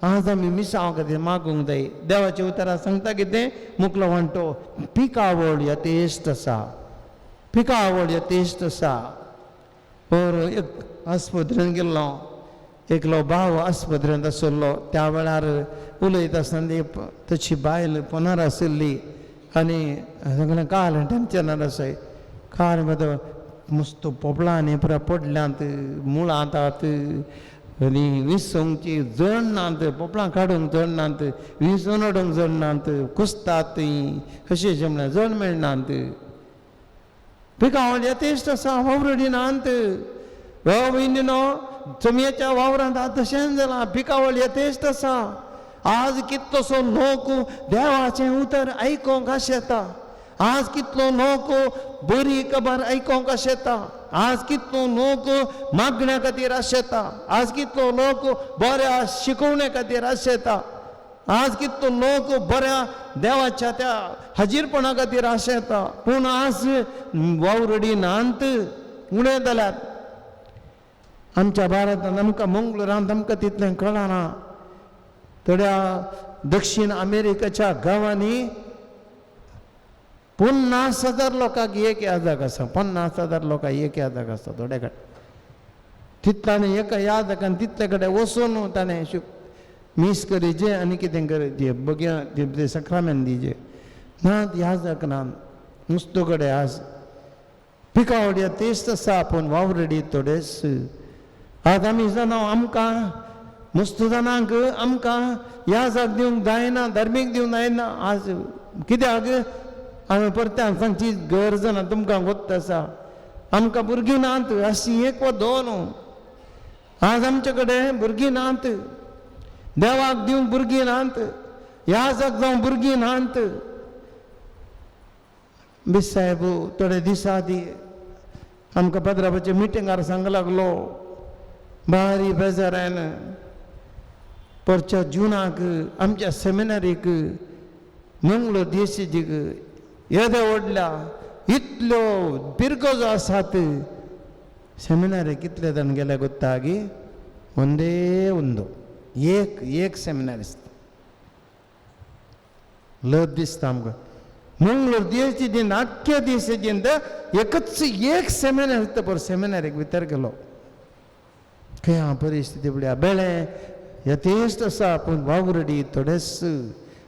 आज आमी मिसांव खातीर मागूंक जाय. देवाच्या उतरां सांगता कितें मुकलो म्हणटो पिकावळ यथेश्ट आसा, पिकावळ यथेश्ट आसा. पर एक आस्पत्रेन गेल्लो एकलो भाव आस्पत्रेंत आशिल्लो त्या वेळार उलयता आसतना तशी बायल फोनार आशिल्ली आनी सगळें काल टेन्शनार आसाय काल मदो मस्त पोपळांनी पुरा पडल्यांत मुळांत आनी विसोंची जण नात पोपळां काडूंक जण नात विसोन हाडूंक जण नात कुसतात ती कशें म्हणल्यार जण मेळनात पिकावळ यथेश्ट आसा वावरडी नात नो चमयेच्या वावरांत आतां तशेंच जालां पिकावळ यथेश्ट आसा. आज कितलोसो लोक देवाचें उतर आयकोंक आशेता, आज कितलो लोक बरी खबर आयकोंक आशेता, आज कितलो लोक मागण्या खातीर आशेता, आज कितलो लोक बऱ्या शिकोवण्या खातीर आशेता, आज कितलो लोक बऱ्या देवाच्या त्या हाजीरपणा खातीर आशेता. पूण आज वावरडी नात उणें जाल्यात. आमच्या भारतांत आमकां मंगळुरांत आमकां तितलें कळना. थोड्या दक्षिण अमेरिकेच्या गांवांनी 50,000 लोकांक एक यादक आसा, 50,000 लोकांक एक यादक आसा. थोडे कडेन तितल्यान एका यादकान तितले कडेन वचून ताणें मीस करीचे आनी कितें करीचे बगया सक्रामेन दिजे ना यादक ना नुस्तो कडेन आज पिकावड्या तेच आसा पूण वावरडी थोडेच. आज आमी जाणां आमकां मस्त जाणांक आमकां याजक दिवंक जायना, धार्मीक दिवंक जायना. आज कित्याक आमी परत्यान सांगची गरज ना, तुमकां गोत्त आसा. आमकां भुरगीं नात अशी एक वा दोन. आज आमचे कडेन भुरगीं नात, देवाक दिवंक भुरगीं नात, याजक जावंक भुरगीं नात. बिस साहेब थोडे दिसा आदी आमकां पदराबाच्या मिटिंगार सांग लागलो बारी बेजारान परच्या जुनाक आमच्या सेमिनारीक मंगळूर देशीक येदे व्हडल्या इतल्यो पिरगजो आसात. सेमिनारी कितले जाण गेले गोत्तागी ಒಂದೇ ಒಂದು एक एक सेमिनारिस्त लज दिसता आमकां. मंगळूर देशीन आख्ख्या देशीन एकच एक सेमिनारिस्त पर सेमिनारीक भितर गेलो. खंय परिस्थिती पळया बेळे यथेश्ट आसा पूण वावरडी थोडेच.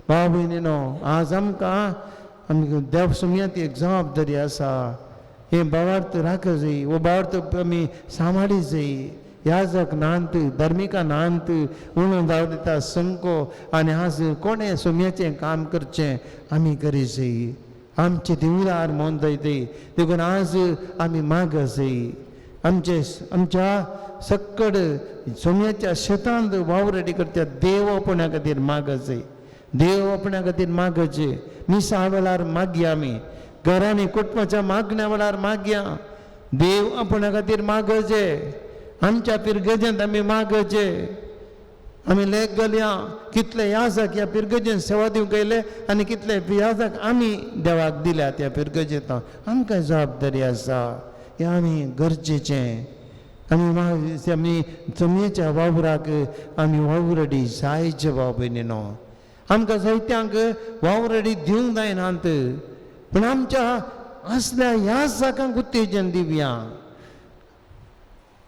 भाव भयणीनो आज आमकां आमकां देव सुमयात एक जबाबदारी आसा. हे भावार्थ राख जाय, हो भावार्थ आमी सांबाळी जाय. याजक नांत, धार्मिकां नांत उणो जावं दिता संको आनी आज कोणें सुमयाचें काम करचें आमी करी जाय. आमचे देवळार मोन जाय देखून आज आमी माग जाय. आमचे आमच्या सक्कड सोम्याच्या शेतांत वावरडी करता देव आपण्या खातीर माग जाय, देव आपण्या खातीर मागचे. मिसा वेळार मागया आमी, घरांनी कुटुंबाच्या मागण्या वेळार मागया, देव आपण्या खातीर मागचे. आमच्या पिरगजेंत आमी मागचे. आमी लेख घालया कितले याजक ह्या पिरगजेन सेवा दिवंक येयले आनी कितले याजक आमी देवाक दिल्या त्या पिरगजेंत. आमकां जबाबदारी आसा, हें आमी गरजेचें. आमी आमी जमयेच्या वावराक आमी वावरडी जायचे भाव भयणीनो. आमकां जायत्यांक वावरडी दिवंक जायनात पूण आमच्या असल्या ह्या जाकांक उत्तेजन दिवया.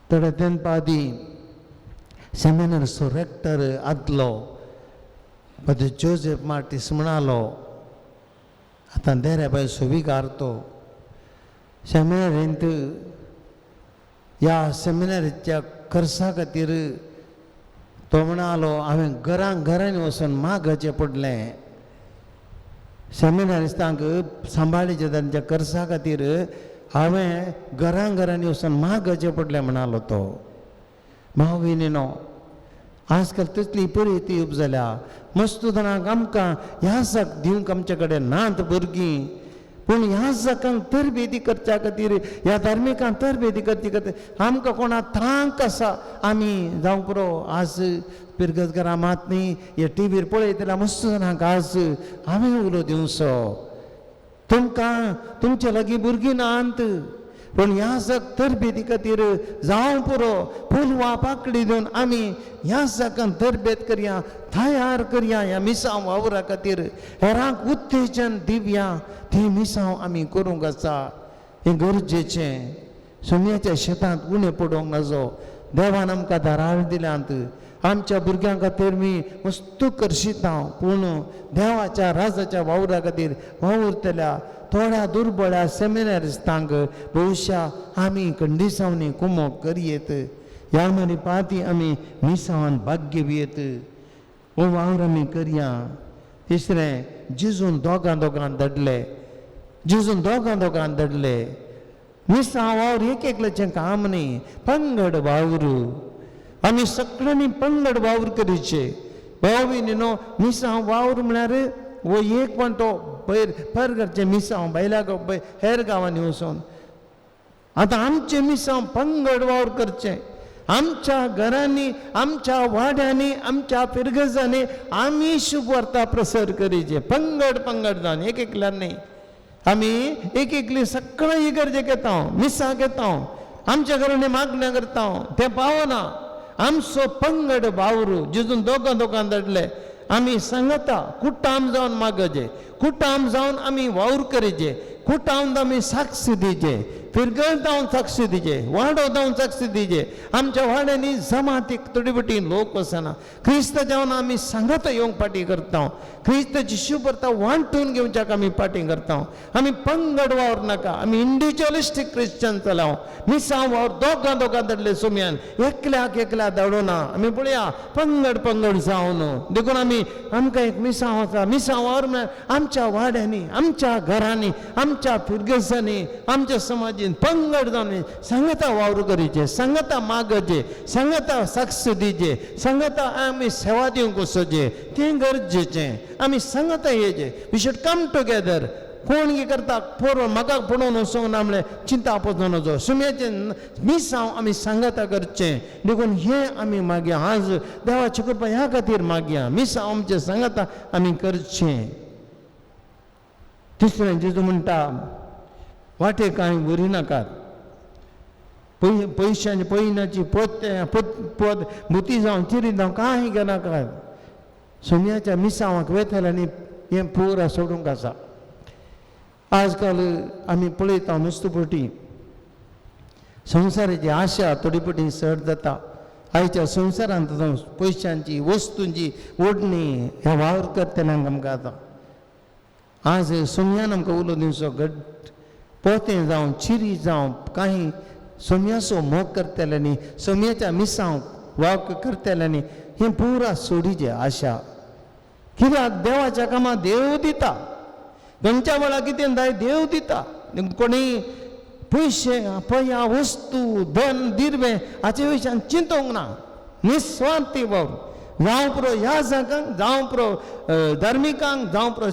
थोड्या तेंपा आदीं सेमिनारचो रेक्टर आदलो फादर जोसेफ मार्टीस म्हणालो, आतां देऱ्या बाय सुविकार तो सेमिनारींत ह्या सेमिनारीच्या खर्चा खातीर तो म्हणालो हांवें घरां घरांनी वचून मागचें पडलें. सेमिनारिस्तांक सांबाळीचें तांच्या खर्चा खातीर हांवें घरां घरांनी वचून मागचें पडलें म्हणालो तो. भाव भयणीनो आजकाल तसली परिस्थिती उब जाल्या. मस्त जाणांक आमकां ह्या जाक दिवंक आमचे कडेन नात भुरगीं, पूण ह्या जाकांक तरबेदी करच्या खातीर ह्या धार्मिकांक तरबेदी करचे खातीर आमकां कोणा तांक आसा आमी जावंक पुरो. आज पिरगजघरां मात न्ही हे टिवीर पळयतल्या मस्त जाणांक आज हांवें उलो दिवचो, तुमकां तुमचे लागीं भुरगीं नात पूण ह्या जाक तरबेदी खातीर जावं पुरो फुलवा पाकडी दिवन आमी ह्या जाकांक तरबेद करया, तयार करया ह्या मिसांव वावरा खातीर हेरांक उत्तेजन दिवया. ती मिसांव आमी करूंक आसा, हें गरजेचें. सुम्याच्या शेतांत उणें पडोवंक नजो. देवान आमकां दारार दिल्यांत. आमच्या भुरग्यां खातीर मी वस्तू करशिता, पूण देवाच्या राजाच्या वावरा खातीर वावुरतल्या थोड्या दुर्बळ्या सेमिनारिस्तांक भविश्या आमी कंडिसांनी कुमोक करयेत. ह्या मरे पाती आमी मिसावान भाग्य वियेत. हो वावर आमी करया. तिसरें, जेजून दोगां दोगां धाडले. जेजून दोगां दोगां धाडले. मिसांव वावर एक एकल्याचें काम न्ही, पंगड वावर. आमी सगळ्यांनी पंगड वावर करीचे. भाव न्ही, मिसांव वावर म्हळ्यार हो एक पण तो भायर परघरचें मिसांव भायल्या गांव हेर गांवांनी वचून आतां आमचें मिसांव पंगड वावर करचें. आमच्या घरांनी, आमच्या वाड्यांनी, आमच्या फिरगजांनी आमी शुभवार्ता प्रसार करीचे. पंगड पंगड जावन एक एकल्यान न्ही, आमी एक एकली सगळें इगर्जे घेता, मिसां घेता, आमच्या घरांनी मागण्या करता, तें पावना. आमचो पंगड वावर जेजून दोगां दोगां धाडले. आमी सांगता कुटाम जावन मागचे, कुटाम जावन आमी वावर करीचे, कुटाम आमी साक्ष दिचे, फिरगल जावन साक्ष दिचे, वाडो जावन साक्ष दिचे. आमच्या वाड्यांनी जमातीक थोडी बटी लोक वचना. क्रिस्त जावन आमी सांगता येवंक पाटी करता. क्रिस्ताची शुभरता वांटून घेवच्याक आमी पाटी करता. आमी पंगड वावर नाका, आमी इंडिविज्युअलिस्टीक क्रिश्चन चलाव. मिसांव वावर दोगां दोगां धाडले सुम्यान, एकल्याक एकल्या धाडूना. आमी पळया पंगड पंगड जावन. देखून आमी आमकां एक मिसांव आसा. मिसांव वावर म्हळ्यार आमच्या वाड्यांनी, आमच्या घरांनी, आमच्या फिरगजांनी, आमच्या समाजीन पंगड जावन सांगता वावर करीचे, सांगता मागचे, सांगता साक्ष दिचे, सांगता आमी सेवा दिवंक वचचे. तें गरजेचें. आमी सांगता येचे. We should come together. कोण कितें करता पोर म्हाका पळोवन वचोंक ना म्हणलें चिंता पचोवंक नजो. सुम्याचें मिसांव आमी सांगता करचें. देखून हें आमी मागया आज देवाची कृपा ह्या खातीर मागया. मिसांव आमचें सांगता आमी करचें. तिसरें, जेजू म्हणटा वाटे कांय व्हरी नाकात. पयशांची पयनाची पोत पद मुती जावं चिरी जावं कांय घेनाकात. सुम्याच्या मिसांवाक वेतल्यांनी हें पुरा सोडूंक आसा. आजकाल आमी पळयता नुस्तें पटी संवसाराची आशा थोडी पटी चड जाता. आयच्या संवसारांत पयशांची वस्तूंची ओडणी ह्या वावर करतल्यांक आमकां आतां आज सुम्यान आमकां उलो दिवचो घट पोतें जावं चिरी जावं कांय सोम्याचो मोग करतल्यांनी, सोम्याच्या मिसांव वाक करतल्यांनी हें पुरा सोडीचें आशा. कित्याक देवाच्या कामां देव दिता. खंयच्या वेळार कितें जाय देव दिता. कोणी पयशे पया वस्तू धन दिर्वें हाचे विशयान चिंतूंक ना. निस्वार्थी वावर जावं पुरो ह्या जागांक, जावं पुरो धार्मिकांक, जावं पुरो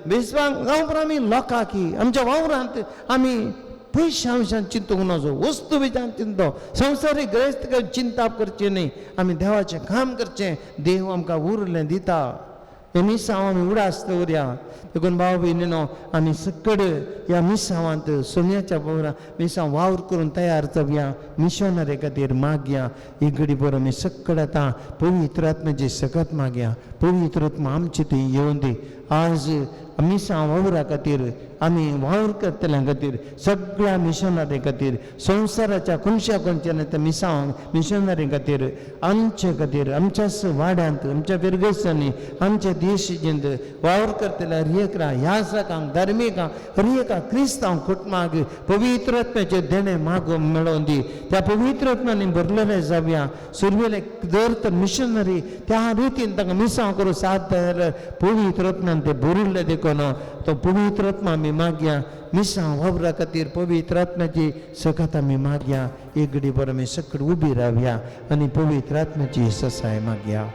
विश्वांक, जावं पुरो आमी लोकांकी आमच्या वावरांत आमी पयशां विशयान चिंतूंक नजो, वस्तू विशयान चिंतो, संवसारीक ग्रेस्त चिंता करचें न्ही. आमी देवाचें काम करचें. देव आमकां उरलें दिता. हें मिसांव आमी उडास दवरया. देखून भाव भयणीनो आमी सकड ह्या मिसांवांत सोम्याच्या वावरा मिसांव वावर करून तयार जावया. मिशनरी खातीर मागया. एक घडी बरो आमी सकड आतां पवित्र आत्म्याची सकत मागया. पवित्र आत्मा आमची ती येवन दी. आज मिसांव वावरा खातीर आमी वावर करतल्या खातीर, सगळ्या मिशनरी खातीर, संवसाराच्या खुनशा कोनच्यान त्या मिसांव मिशनरी खातीर, आमचे खातीर, आमच्याच वाड्यांत, आमच्या फिरगसांनी, आमच्या देश वावर करतल्या हर ह्या सकांक, धार्मिकांक, हर एका क्रिस्तांव कुटुंबाक पवित्र आत्म्याचें देणें मागून मेळोवन दी. त्या पवित्र आत्म्यानी भरलेले जावया. सुरवेले जर तर मिशनरी त्या रितीन तांकां मिसांव करूं साथ जाल्यार पवित्र आत्म्यान ते भरिल्ले. देखून तो पवित्र आत्मा आमी मागया. मिसांव वावरा खातीर पवित्र आत्म्याची सकत आमी मागया. एक घडी बरो आमी सकट उबी रावया आनी पवित्र आत्म्याची ससाय मागया.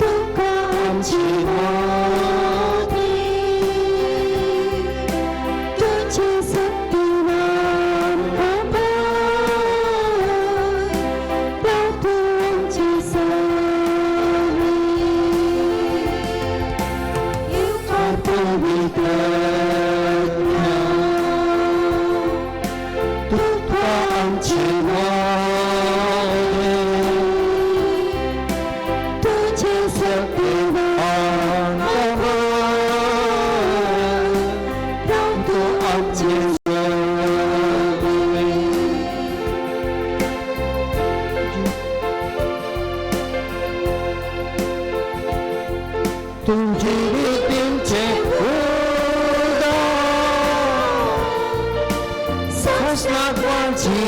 तुका सत्य तूं आमचे तुमची रितींचे सहस्राची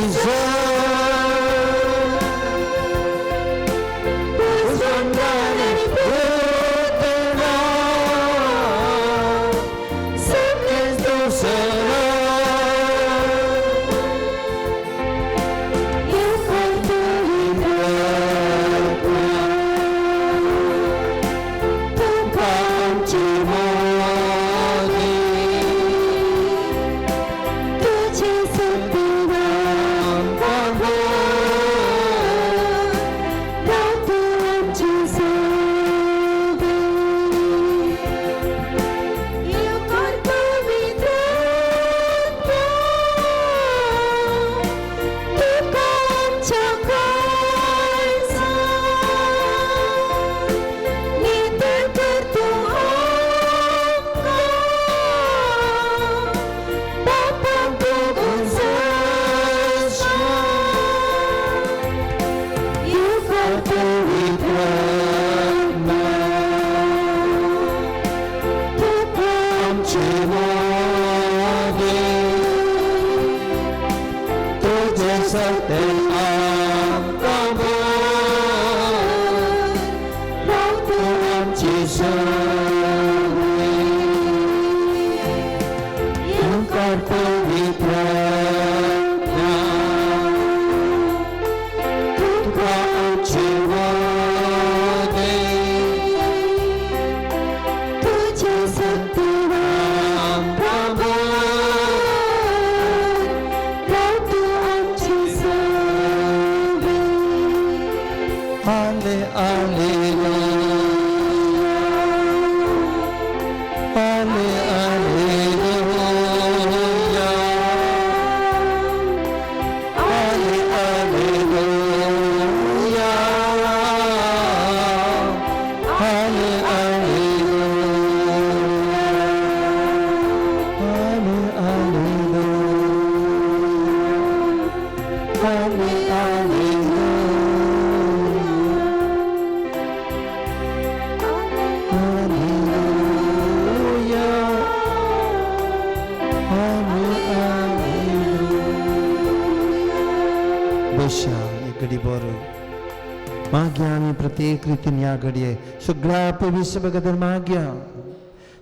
प्रत्येक रितीन ह्या घडये सगळ्या पवित्र सभा खातीर मागया.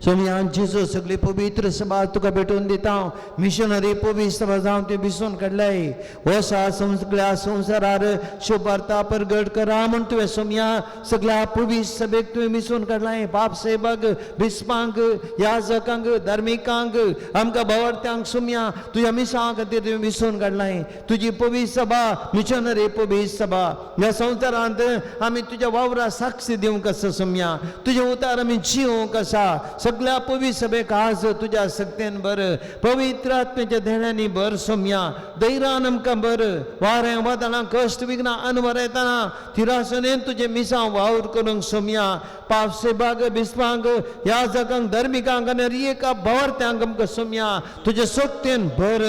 स्वामी जेजू सगळे पवित्र सभा तुका भेटोवन दिता. मिशनरी पवित्र सभा जावन ते बिसून काडल्याय वसा सगळ्या संवसारार शुभार्ता परगट करा म्हूण तुवें सोमया सगळ्या पवित्र सभेक तुवें मिसून काडलाय. बाप साहेबाक, बिस्पांक, याजकांक, धार्मिकांक, आमकां भावार्थ्यांक सोमया तुज्या मिसां खातीर तुवें मिसून काडलाय. तुजी पवित्र सभा मिशनरी पवित्र सभा ह्या संवसारांत आमी तुज्या वावरा साक्षी दिवंक आसा सोमया. तुजे उतार आमी जिवंक आसा. सगळ्या पवित्र सभेक आज तुज्या सक्तेन बर, पवित्र आत्म्याच्या धेण्यांनी भर सोमया. दैरान आमकां भर, वारें वादळां कश्ट विघ्नां अनवर येतना थिरासनेन तुजें मिसांव वावर करूंक सोमया. पाप सेबाग, बिस्पांक, याजकांक, धर्मिकांक आनी एका भावार्थ्यांक आमकां सोमया तुजे सक्तेन भर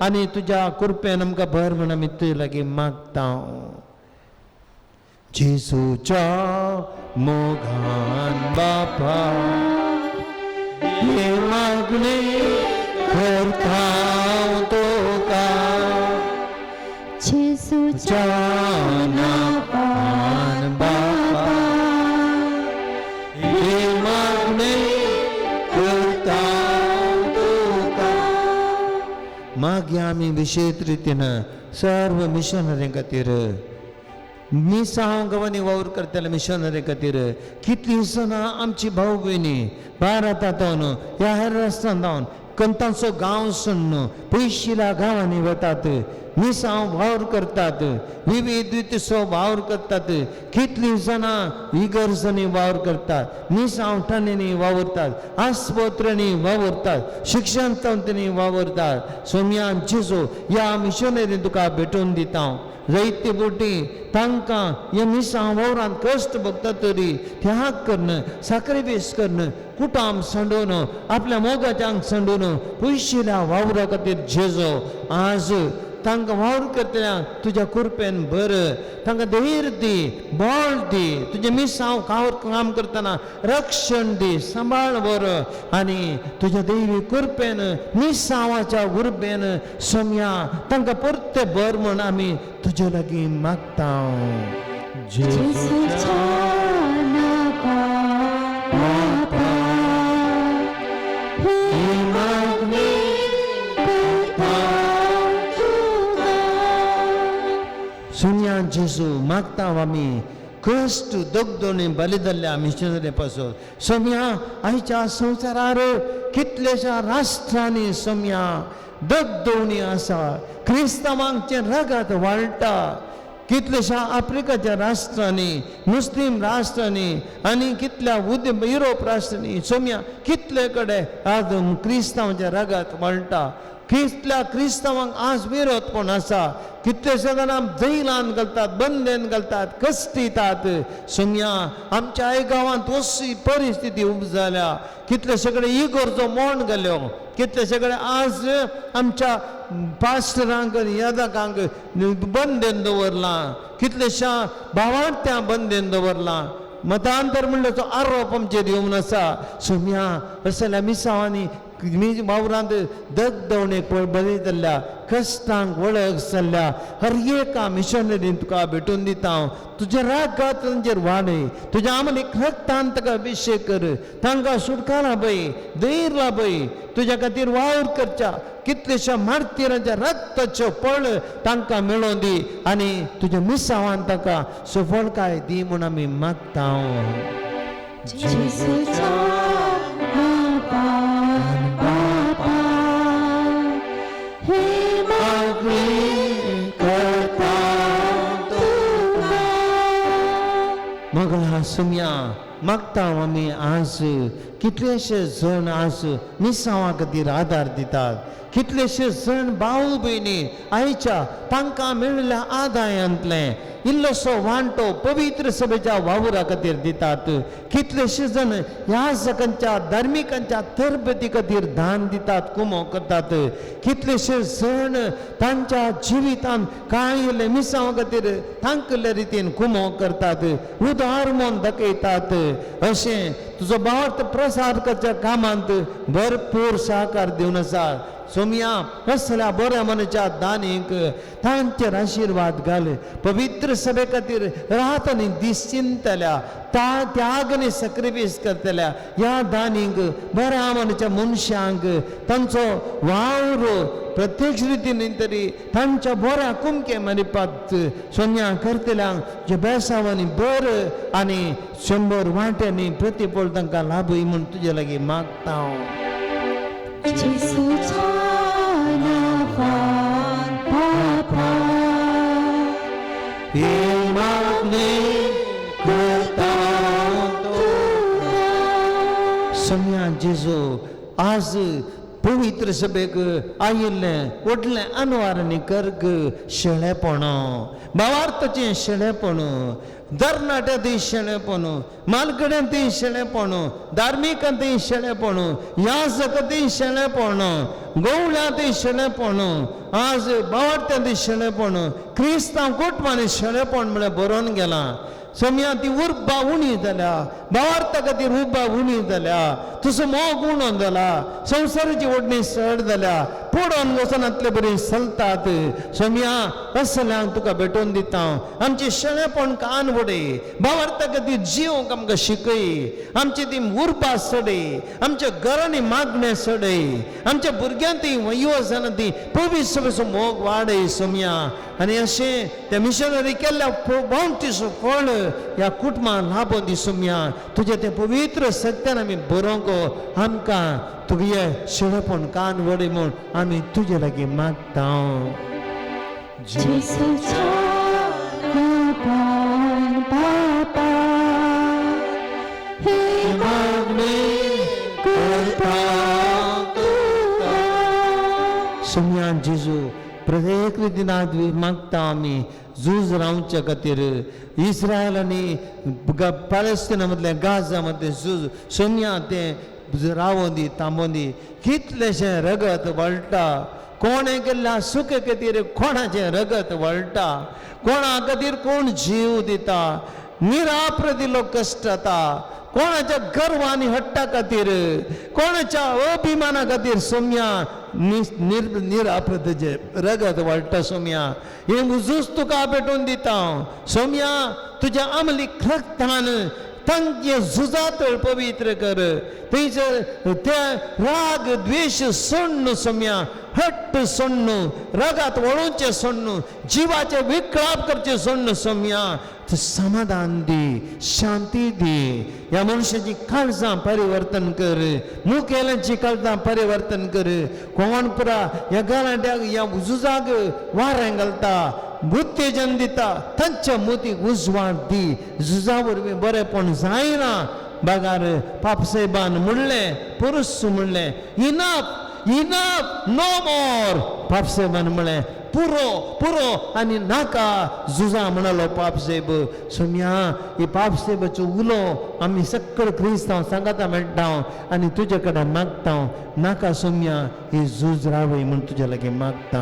आनी तुज्या कृपेन आमकां भर म्हूण आमी तुजे लागीं मागता. जेजूच्या मोगान बापा हे मागणे करता तुका, जेजूच्या नांवान बापा हे मागणे करता तुका. मागीर आमी विशेश रितीन सर्व मिशनरी खातीर, मिसांव गांवांनी वावर करतले मिशनरी खातीर, कितलीं सणां आमची भाव भयणी भारतांत ह्या हेर रस्त्यान जावन कंतांचो गांव सोडून पयशिल्या गांवांनी वतात. मिसांव वावर करतात, विविध रितीचो वावर करतात. कितलीं जाणां इगर्जांनी वावर करतात, मिसांवटांनी वावरतात, आस्पत्र्यांनी वावरतात, शिक्षण संस्थांनी वावरतात. सोम्या जेजू ह्या मिशनरी तुका भेटोवन दिता. जायते बोटी तांकां ह्या मिसां वावरान कश्ट भोगता तरी त्याग करून, साक्रिफीस करून, कुटाम सांडून, आपल्या मोगाच्यांक सांडून पयशिल्या वावरा खातीर जेजो आज तांकां वावर करतल्यांक तुज्या कृपेन बर, तांकां धैर्य दी, बळ दी. तुजें मिसांव काम करतना रक्षण दी, सांबाळ बरो आनी तुज्या देवी कृपेन मिसांवाच्या उर्बेन सोम्या तांकां परते बर म्हूण आमी तुजे लागीं मागता. जेजूच्या नांवान बापा, ही मागणी करता तुका. सोम्या जेजू मागता आमी कश्ट दगदोणी बली जाल्ल्या मिशनरी पासून. सोम्या आयच्या संवसारार कितल्याश्या राष्ट्रांनी सोम्या दगदोणी आसा, क्रिस्तांवांचें रगत वाळटा. कितल्याश्या आफ्रिकाच्या राष्ट्रांनी, मुस्लीम राष्ट्रांनी आनी कितल्या युरोप राष्ट्रांनी सोम्या कितले कडेन आज क्रिस्तांवांचें रगत वाळटा. कितल्या क्रिस्तांवांक आज विरोधपण आसा, कितलेशे जाणां जैलान घालतात, बंदेन घालतात, कश्टितात. सोम्या आमच्या आई गांवांत अशी परिस्थिती उब जाल्या. कितलेशे कडेन इगोरचो मोण घाल्यो, कितलेशे कडेन आज आमच्या पास्टरांक यादकांक बंदेन दवरलां, कितलेशा भावार्थ्यां बंदेन दवरलां. मतांतर म्हणल्यार आरोप आमचेर येवन आसा. सोम्या असल्या मिसांवांनी वावरांत दगदवणेक बरी जाल्ल्या, कश्टांक वळख जाल्ल्या हर एका मिशनरीन तुका भेटून दिता. हांव तुज्या रागात तांचेर वाडय, तुज्या आमलीक रक्तान ताका अभिशेक कर, तांकां सुटका लाभय, धैर्य लाभय. तुज्या खातीर वावर करच्या कितलेश्या मार्तिरांच्या रक्ताच्यो पळ तांकां मेळोवन दी आनी तुज्या मिसांवान तांकां सफळकाय दी म्हूण आमी मागता. जेजूच्या नांवान बापा, ही मागणी करता तुका. मगळा सोम्या मागता आमी आज कितलेशे जण आज मिसांवा खातीर आदार दितात, कितलेशे जण भाव भयणी आयच्या तांकां मेळिल्ल्या आदायांतलें इल्लोसो वांटो पवित्र सभेच्या वावरा खातीर दितात. कितलेशे जण ह्या सकांच्या धार्मिकांच्या तरबेती खातीर दान दितात, कुमो करतात. कितलेशे जण तांच्या जिवितांत कांय इल्ले मिसांवा खातीर तांकल्ले रितीन कुमो करतात, उदार म्हूण दाखयतात. अशें तुजो भावार्थ प्रसार करच्या कामांत भरपूर सहकार दिवन आसा. सोम्या असल्या बऱ्या मनाच्या दानीक तांचेर आशिर्वाद घाल. पवित्र सभे खातीर रात आनी दीस चिंतल्या, त्याग आनी सॅक्रिफायस करतल्या ह्या दानीक, बऱ्या मनाच्या मनशांक तांचो वावर प्रत्यक्ष रितीन तरी तांच्या बऱ्या कुमके मारिपात सोन्या करतल्यांक जे बेसांवांनी बरं आनी 100 वांट्यांनी प्रतिफळ तांकां लाभय म्हूण तुजे लागीं मागता हांव. जेजूच्या नांवान बापा, ही मागणी करता तुका. सोम्या जेजू आज पवित्र सभेक आयिल्लें व्हडलें अनवार आनी कर्ग शेळेपण, भावार्थाचें शेळेपण, तरणाट्यांतूय शेळेपण, मालकड्यांतूय शेळेपण, धार्मिकांतूय शेळेपण, याजकांतूय शेळेपण, गवळ्यांतूय शेळेपण, आज भावार्थ्यांतूय शेळेपण, क्रिस्तांव कुटुंबांनी शेळेपण म्हळ्यार बरोवन गेलां. सोम्या ती उर्बा उणी जाल्या, भावार्था खातीर उर्बा उणी जाल्या, तुजो मोग उणो जाला, संवसाराची ओडणी चड जाल्या, पडोन वचनांतले बरी चलतात. सोम्या असल्यांक तुका भेटोवन दिता. आमचें शेळेपण कान वडय, भावार्था खातीर जिवंक आमकां शिकय, आमची ती उर्बा चडय, आमच्या घरांनी मागणें चडय, आमच्या भुरग्यांत ती युवजाणां ती पवित्र मोग वाडय. सोम्या आनी अशें त्या मिशनरी केल्ल्या बावटीचो फळ ह्या कुटुंबान लाभोवन दी. सोम्या तुजें तें पवित्र सत्यान आमी बरोवंक आमकां तुगे शेळेपण कान वडय म्हूण आमी तुजे लागीं मागता. जेजूच्या नांवान बापा ही मागणी करता तुका. सोम्या जेजू, प्रत्येक दिनात मागता आमी झूज रावच्या खातीर. इस्रायल आनी पॅलेस्टिना मदलें, गाजा मदलें झूज सोम्या तें रावों दी, थांबों दी. कितलेशें रगत वळटा. कोणें केल्ल्या सुखे खातीर कोणाचें रगत वळटा, कोणा खातीर कोण जीव दिता, निराप्रदी लोक कश्ट जाता, कोणाच्या गर्व आनी हट्टा खातीर, कोणाच्या अभिमाना खातीर सोम्या निराप्रदीचें रगत वळटा. सोम्या, हें झूज तुका पेटोवन दिता हांव. सोम्या, तुज्या अमली रक्तान तांचे झुजातळ पवित्र कर. थंयसर ते राग द्वेश सोडून सोम्या, हट्ट सोडून, रगात वळोवचें सोडून, जिवाचे विकळाप करचें सोडून सोम्या, समाधान दी, शांती दी. ह्या मनशाची काळजां परिवर्तन कर, मुखेल्यांची काळजां परिवर्तन कर. कोण पुरा ह्या गलाट्याक, ह्या झुजाक वारें घालता, उत्तेजन दिता, तांच्या मोतीक उजवाड दी. झुजा वरवीं बरेंपण जायना. बगार पापसाहेबान म्हणलें, पुरुस म्हणलें, इनफ इनफ नो मोर. पापसाहेबान म्हणलें पुरो पुरो आनी नाका झुजा म्हणालो पापसाहेब. सोम्या, ही पापसाहेबाचो उलो आमी सगळे क्रिस्तांव सांगाता मेळटा आनी तुजे कडेन मागता, नाका सोम्या ही झूज रावय म्हूण तुज्या लागीं मागता.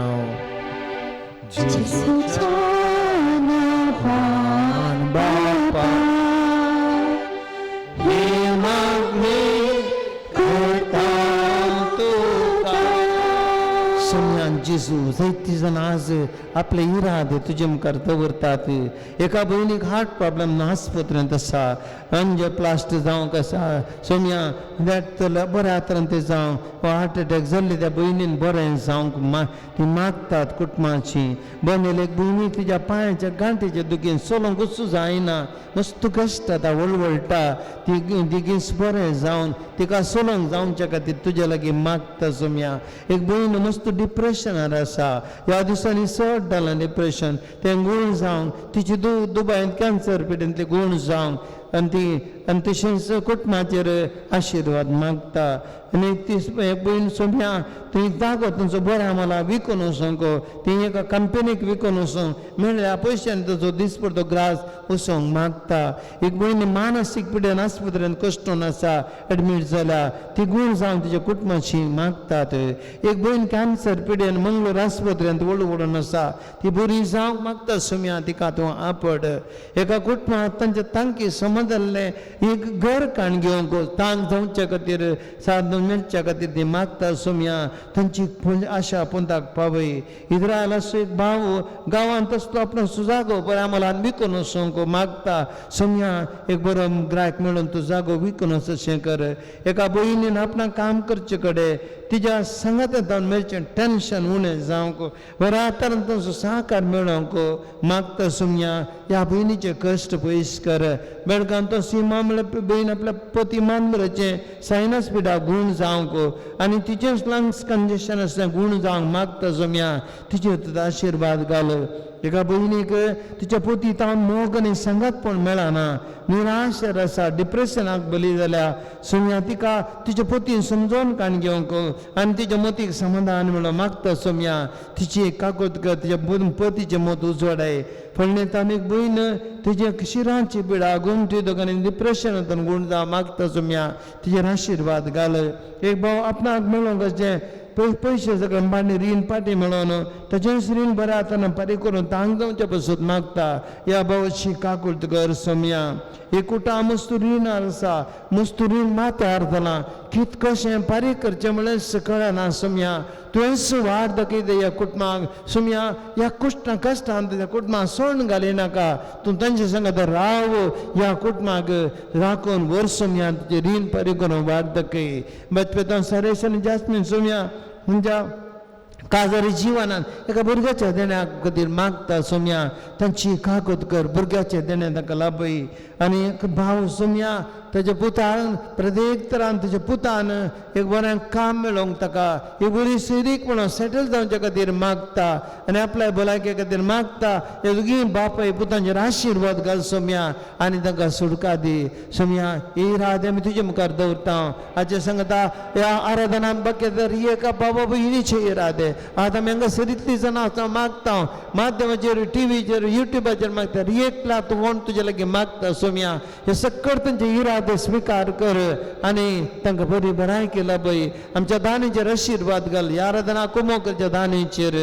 जेजूच्या नांवान बापा ही मागणी करता तुका. सोम्यान जेजू, जायतीं जाणां आज आपले इरादे तुजे मुखार दवरतात. एका भयणीक हार्ट प्रॉब्लम आस्पत्रेंत आसा, अंजोप्लास्ट जावंक आसा. सोम्या, बऱ्या तरेन तें जावं, हार्ट एटॅक जाल्ले त्या भयणीन बरें जावंक ती मागतात कुटुंबाची. बनेल एक भयणी तिज्या पांयाच्या गांठीच्या दुखीन चलोवंकूच जायना, मस्त कश्ट जाता, वळवळटा. ती बेगीन बरें जावन तिका चलोवंक जावच्या खातीर तुज्या लागीं मागता. सोम्या, एक भयण मस्त डिप्रेशनार आसा, ह्या दिसांनी चड जालां डिप्रेशन, तें गूण जावंक तिची दुबायन कॅन्सर पिडेंतलें गूण जावंक आनी ती आनी तशेंच कुटुंबाचेर आशिर्वाद मागता. आनी ती एक भयण सोम्या, थंय जागो तुमचो बऱ्या मला विकून वचोंक, ती एका कंपनीक विकून वचोंक मेळ्ळ्या पयशान ताचो दिसपडतो ग्रास वचोंक मागता. एक भयण मानसीक पिडेन आस्पत्रेन कश्टून आसा, एडमीट जाल्या, ती गूण जावन तिच्या कुटुंबाची मागतात. एक भयण कॅन्सर पिडेन मंगळूर आस्पत्रेंत व्हड व्हडून आसा, ती बरी जावंक मागता. सोम्या, तिका तूं आपड. एका कुटुंबांत तांच्या तांकी समजल्लें एक घर काण घेवंक तांक जावच्या खातीर, साधन मेळच्या खातीर ती मागता. सोम्या, तांची आशा पुंताक पावय. इस्रायल असो एक भाव गांवांत तसलो आपलो सुजागो बऱ्या मोलान विकून वचोंक मागता. सोम्या, एक बरो ग्रायक मेळून तूं जागो विकून वच अशें कर. एका भयणीन आपणाक काम करचे कडेन तिज्या सांगातान मेळचें टेन्शन उणें जावंक, बऱ्या तरेन तांचो सहकार मेळोवंक मागता. सोम्या, ह्या भयणीचे कश्ट पयस कर. बेळगांव तो सीमा म्हणल्यार भयण आपल्या पती मानमराचें सायनस पिडा गूण जावंक आनी तिचेंच लंग्स कंजेशन आसलें गूण जावंक मागता. सोम्या, तिचेर तुजो आशिर्वाद घाल. एका भयणीक तिच्या पोती तावन मोग आनी सांगातपण मेळना, निराशेर आसा, डिप्रेशनाक बली जाल्या. सोम्या, तिका तिच्या पोतीन समजोवन काण घेवंक आनी तिच्या मोतीक समाधान मेळो मागता. सोम्या, तिची काकूत कर, तिच्या पतीचें मत उजवाडाय. फळणे तान एक भयण तिजे शिरांची पिडा गोमटी दोग आनी डिप्रेशनांतून गूण जावं मागता. सोम्या, तिचेर आशिर्वाद घाल. एक भाव आपणाक मेळोंक अशें पयशे सगळे मांडणी रीण पाटी मेळोवन ताचेंच रीण बऱ्या हातान फारीक करून तांक जावचे पसून मागता. ह्या भावाची काकूळट कर. सोम्या, एक कुटां मस्तू रिणार आसा, मस्तू रीण माथ्यार जालां, कित कशें फारीक करचें म्हणल्यार कळना. सोम्या, तुवेंच वाट दाखयता ह्या कुटुंबाक. सोम्या, ह्या कुश्टा कश्टान तुज्या कुटुंबाक सोडून घालिनाका, तूं तांचे संगत राव, ह्या कुटुंबाक राखून व्हर. सोम्या, तुजें रीण फारीक करून वाट दाखय. बचपेतां सरेश आनी जास्मीन सोम्या, म्हणजे काजारी जिवनान एका भुरग्याच्या देण्या खातीर मागता सोम्या तांची कागद कर भुरग्याच्या देण्या तांकां लाभय आनी एक भाव सोम्या ताच्या पुतान प्रत्येक तरान तुज्या पुतान एक बरें काम मेळोवंक ताका एक बरी सैरीक म्हणून सेटल जावच्या खातीर मागता आनी आपल्या भलायके खातीर मागता. हे दोगी बापाय पुतांचेर आशिर्वाद घाल सोम्या आनी तांकां सुटका दी सोम्या. ही रात आमी तुजे मुखार दवरता. हाचे सांगता ह्या आराधनान बाकी एका बाबा भयणीचे इरादे आतां आमी हांगा सरीतली जाणां आसा मागता माध्यमाचेर टिवीचेर युट्यूबाचेर मागता एकला तूं कोण तुजे लागीं मागता सोम्या. हे सक्कड तांचे इरादे स्विकार कर आनी तांकां बरी भलायकी लाभय. आमच्या दानीचेर आशिर्वाद घाल. ह्या आराधना कुमो करच्या दानीचेर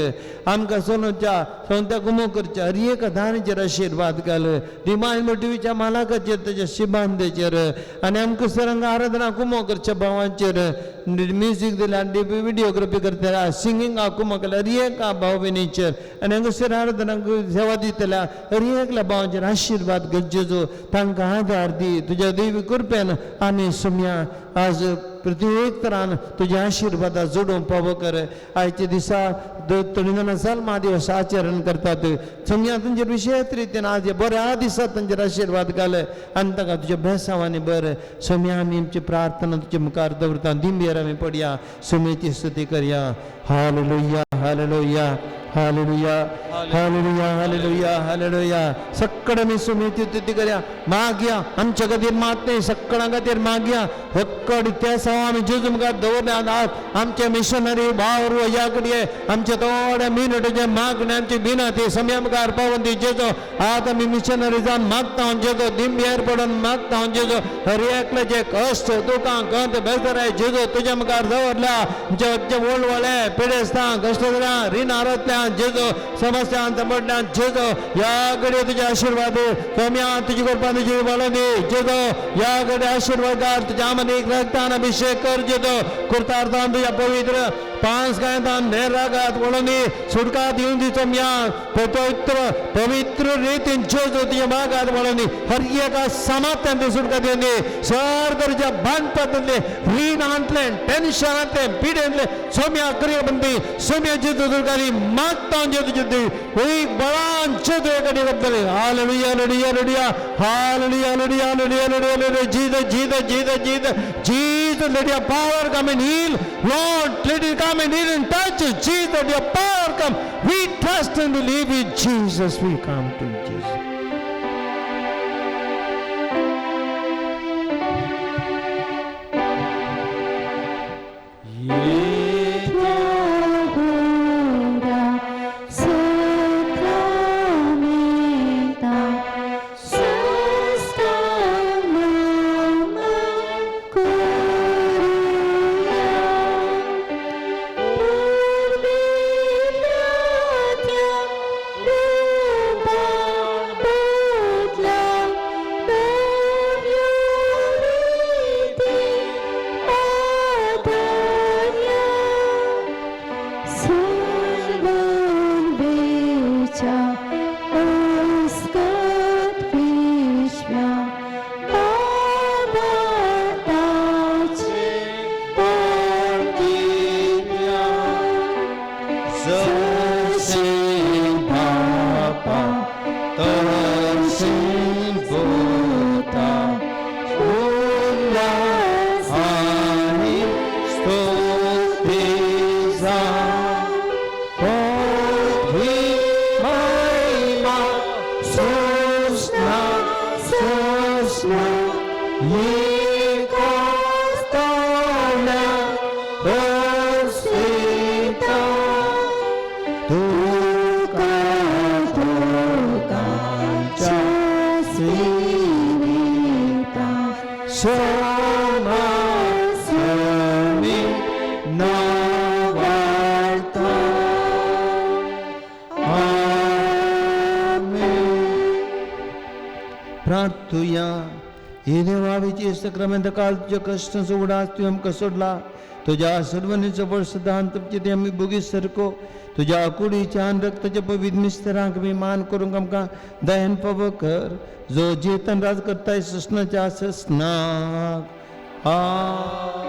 आमकां सोनूच्या सोनत्या कुमो करच्या हर एका दानीचेर आशिर्वाद घाल. डिमांड टिवीच्या मालकाचेर ताच्या शिबांदेचेर आनी आमकां सरंग आराधना कुमो करच्या भावांचेर म्युजीक दिल्या विडियोग्राफी करतल्या सिंगिंगा कुमो केल्या हर एका भाव भयणीचेर आनी हांगासर आराधनाक सेवा दितल्या हर एकल्या भावांचेर आशिर्वाद गरजेचो तांकां आदार दी तुज्या देवी कृपेन. आनी सोम्या आज प्रत्येक तरान तुज्या आशिर्वादा जोडूंक पावो कर. आयच्या दिसा थोडी जाणां सलमा दिवस आचरण करतात सोम्या तांचेर विशेश रितीन आज बऱ्या दिसा तांचेर आशिर्वाद घाल आनी तांकां तुज्या बेसांवांनी बरें सोम्या. आमी आमची प्रार्थना तुज्या मुखार दवरता. दिंबेर आमी पडया सोम्याची स्तुती करया. Hallelujah hallelujah hallelujah hallelujah hallelujah hallelujah. सक्कड आमी सोम्याची स्तुती करया. मागया आमच्या खातीर मात न्ही सक्कडां खातीर मागया. सक्कड ते आमी जेजू मुखार दवरल्या. आज आमचे मिशनरी भाव ह्या कडे आमचे थोड्या मिनटाचे मागणे आमची बिनाती सम्या मुखार पावून दी जेजो. आज आमी मिशनरी जावन मागता जेजो दिंबेर पडून मागता जेजो. हर एकल्याचे कश्ट दुकां गंत बेजाराय जेजो तुज्या मुखार दवरल्या. आमचे व्हडले पिडेस्तां कश्टकऱ्यां रिणारांतल्यान जेजो समस्यां पडल्यान जेजो ह्या कडे तुजे आशिर्वाद सोम्या तुजी कृपा तुजी बलो दी जेजो. ह्या कडे आशिर्वाद तुज्या मनीक रक्तान अभिषेक कर जेजो. कुर्तार्थान तुज्या पवित्र पांच गायतान नेरागात वळोनी सुटका दिवन दी सोम्या. पवित्र पवित्र रितीन जेजो तुज्या मागात वळोनी हर एका समाप्त्यान तूं सुटका दिवन दी. सर तरेच्या बांदपांतले रिणांतले टेन्शनांतले पिडेंतले सोम्या क्रिया बंदी सोम्या जेजो सुटका दी मागता जेजो दी एक बळान जेजो एका करतले. Hallelujah hallelujah hallelujah hallelujah hallelujah hallelujah hallelujah. Jesus Jesus Jesus Jesus Jesus, let your power come and heal. Lord, let it come and heal and touch us. Jesus, let your power come. We trust and believe in Jesus. We come to Jesus. क्रमेंत काल तुज्या कश्टांचो उडास तुवें आमकां सोडला. तुज्या सर्वणीचो बळ सदांत ते आमी बोगी सरको. तुज्या कुडीच्या आनी रक्ताच्या पवित्र मिस्तरांक आमी मान करूंक आमकां दयान पावो कर. जो जेतन राज करताय ससनाच्या ससनाक. आमेन.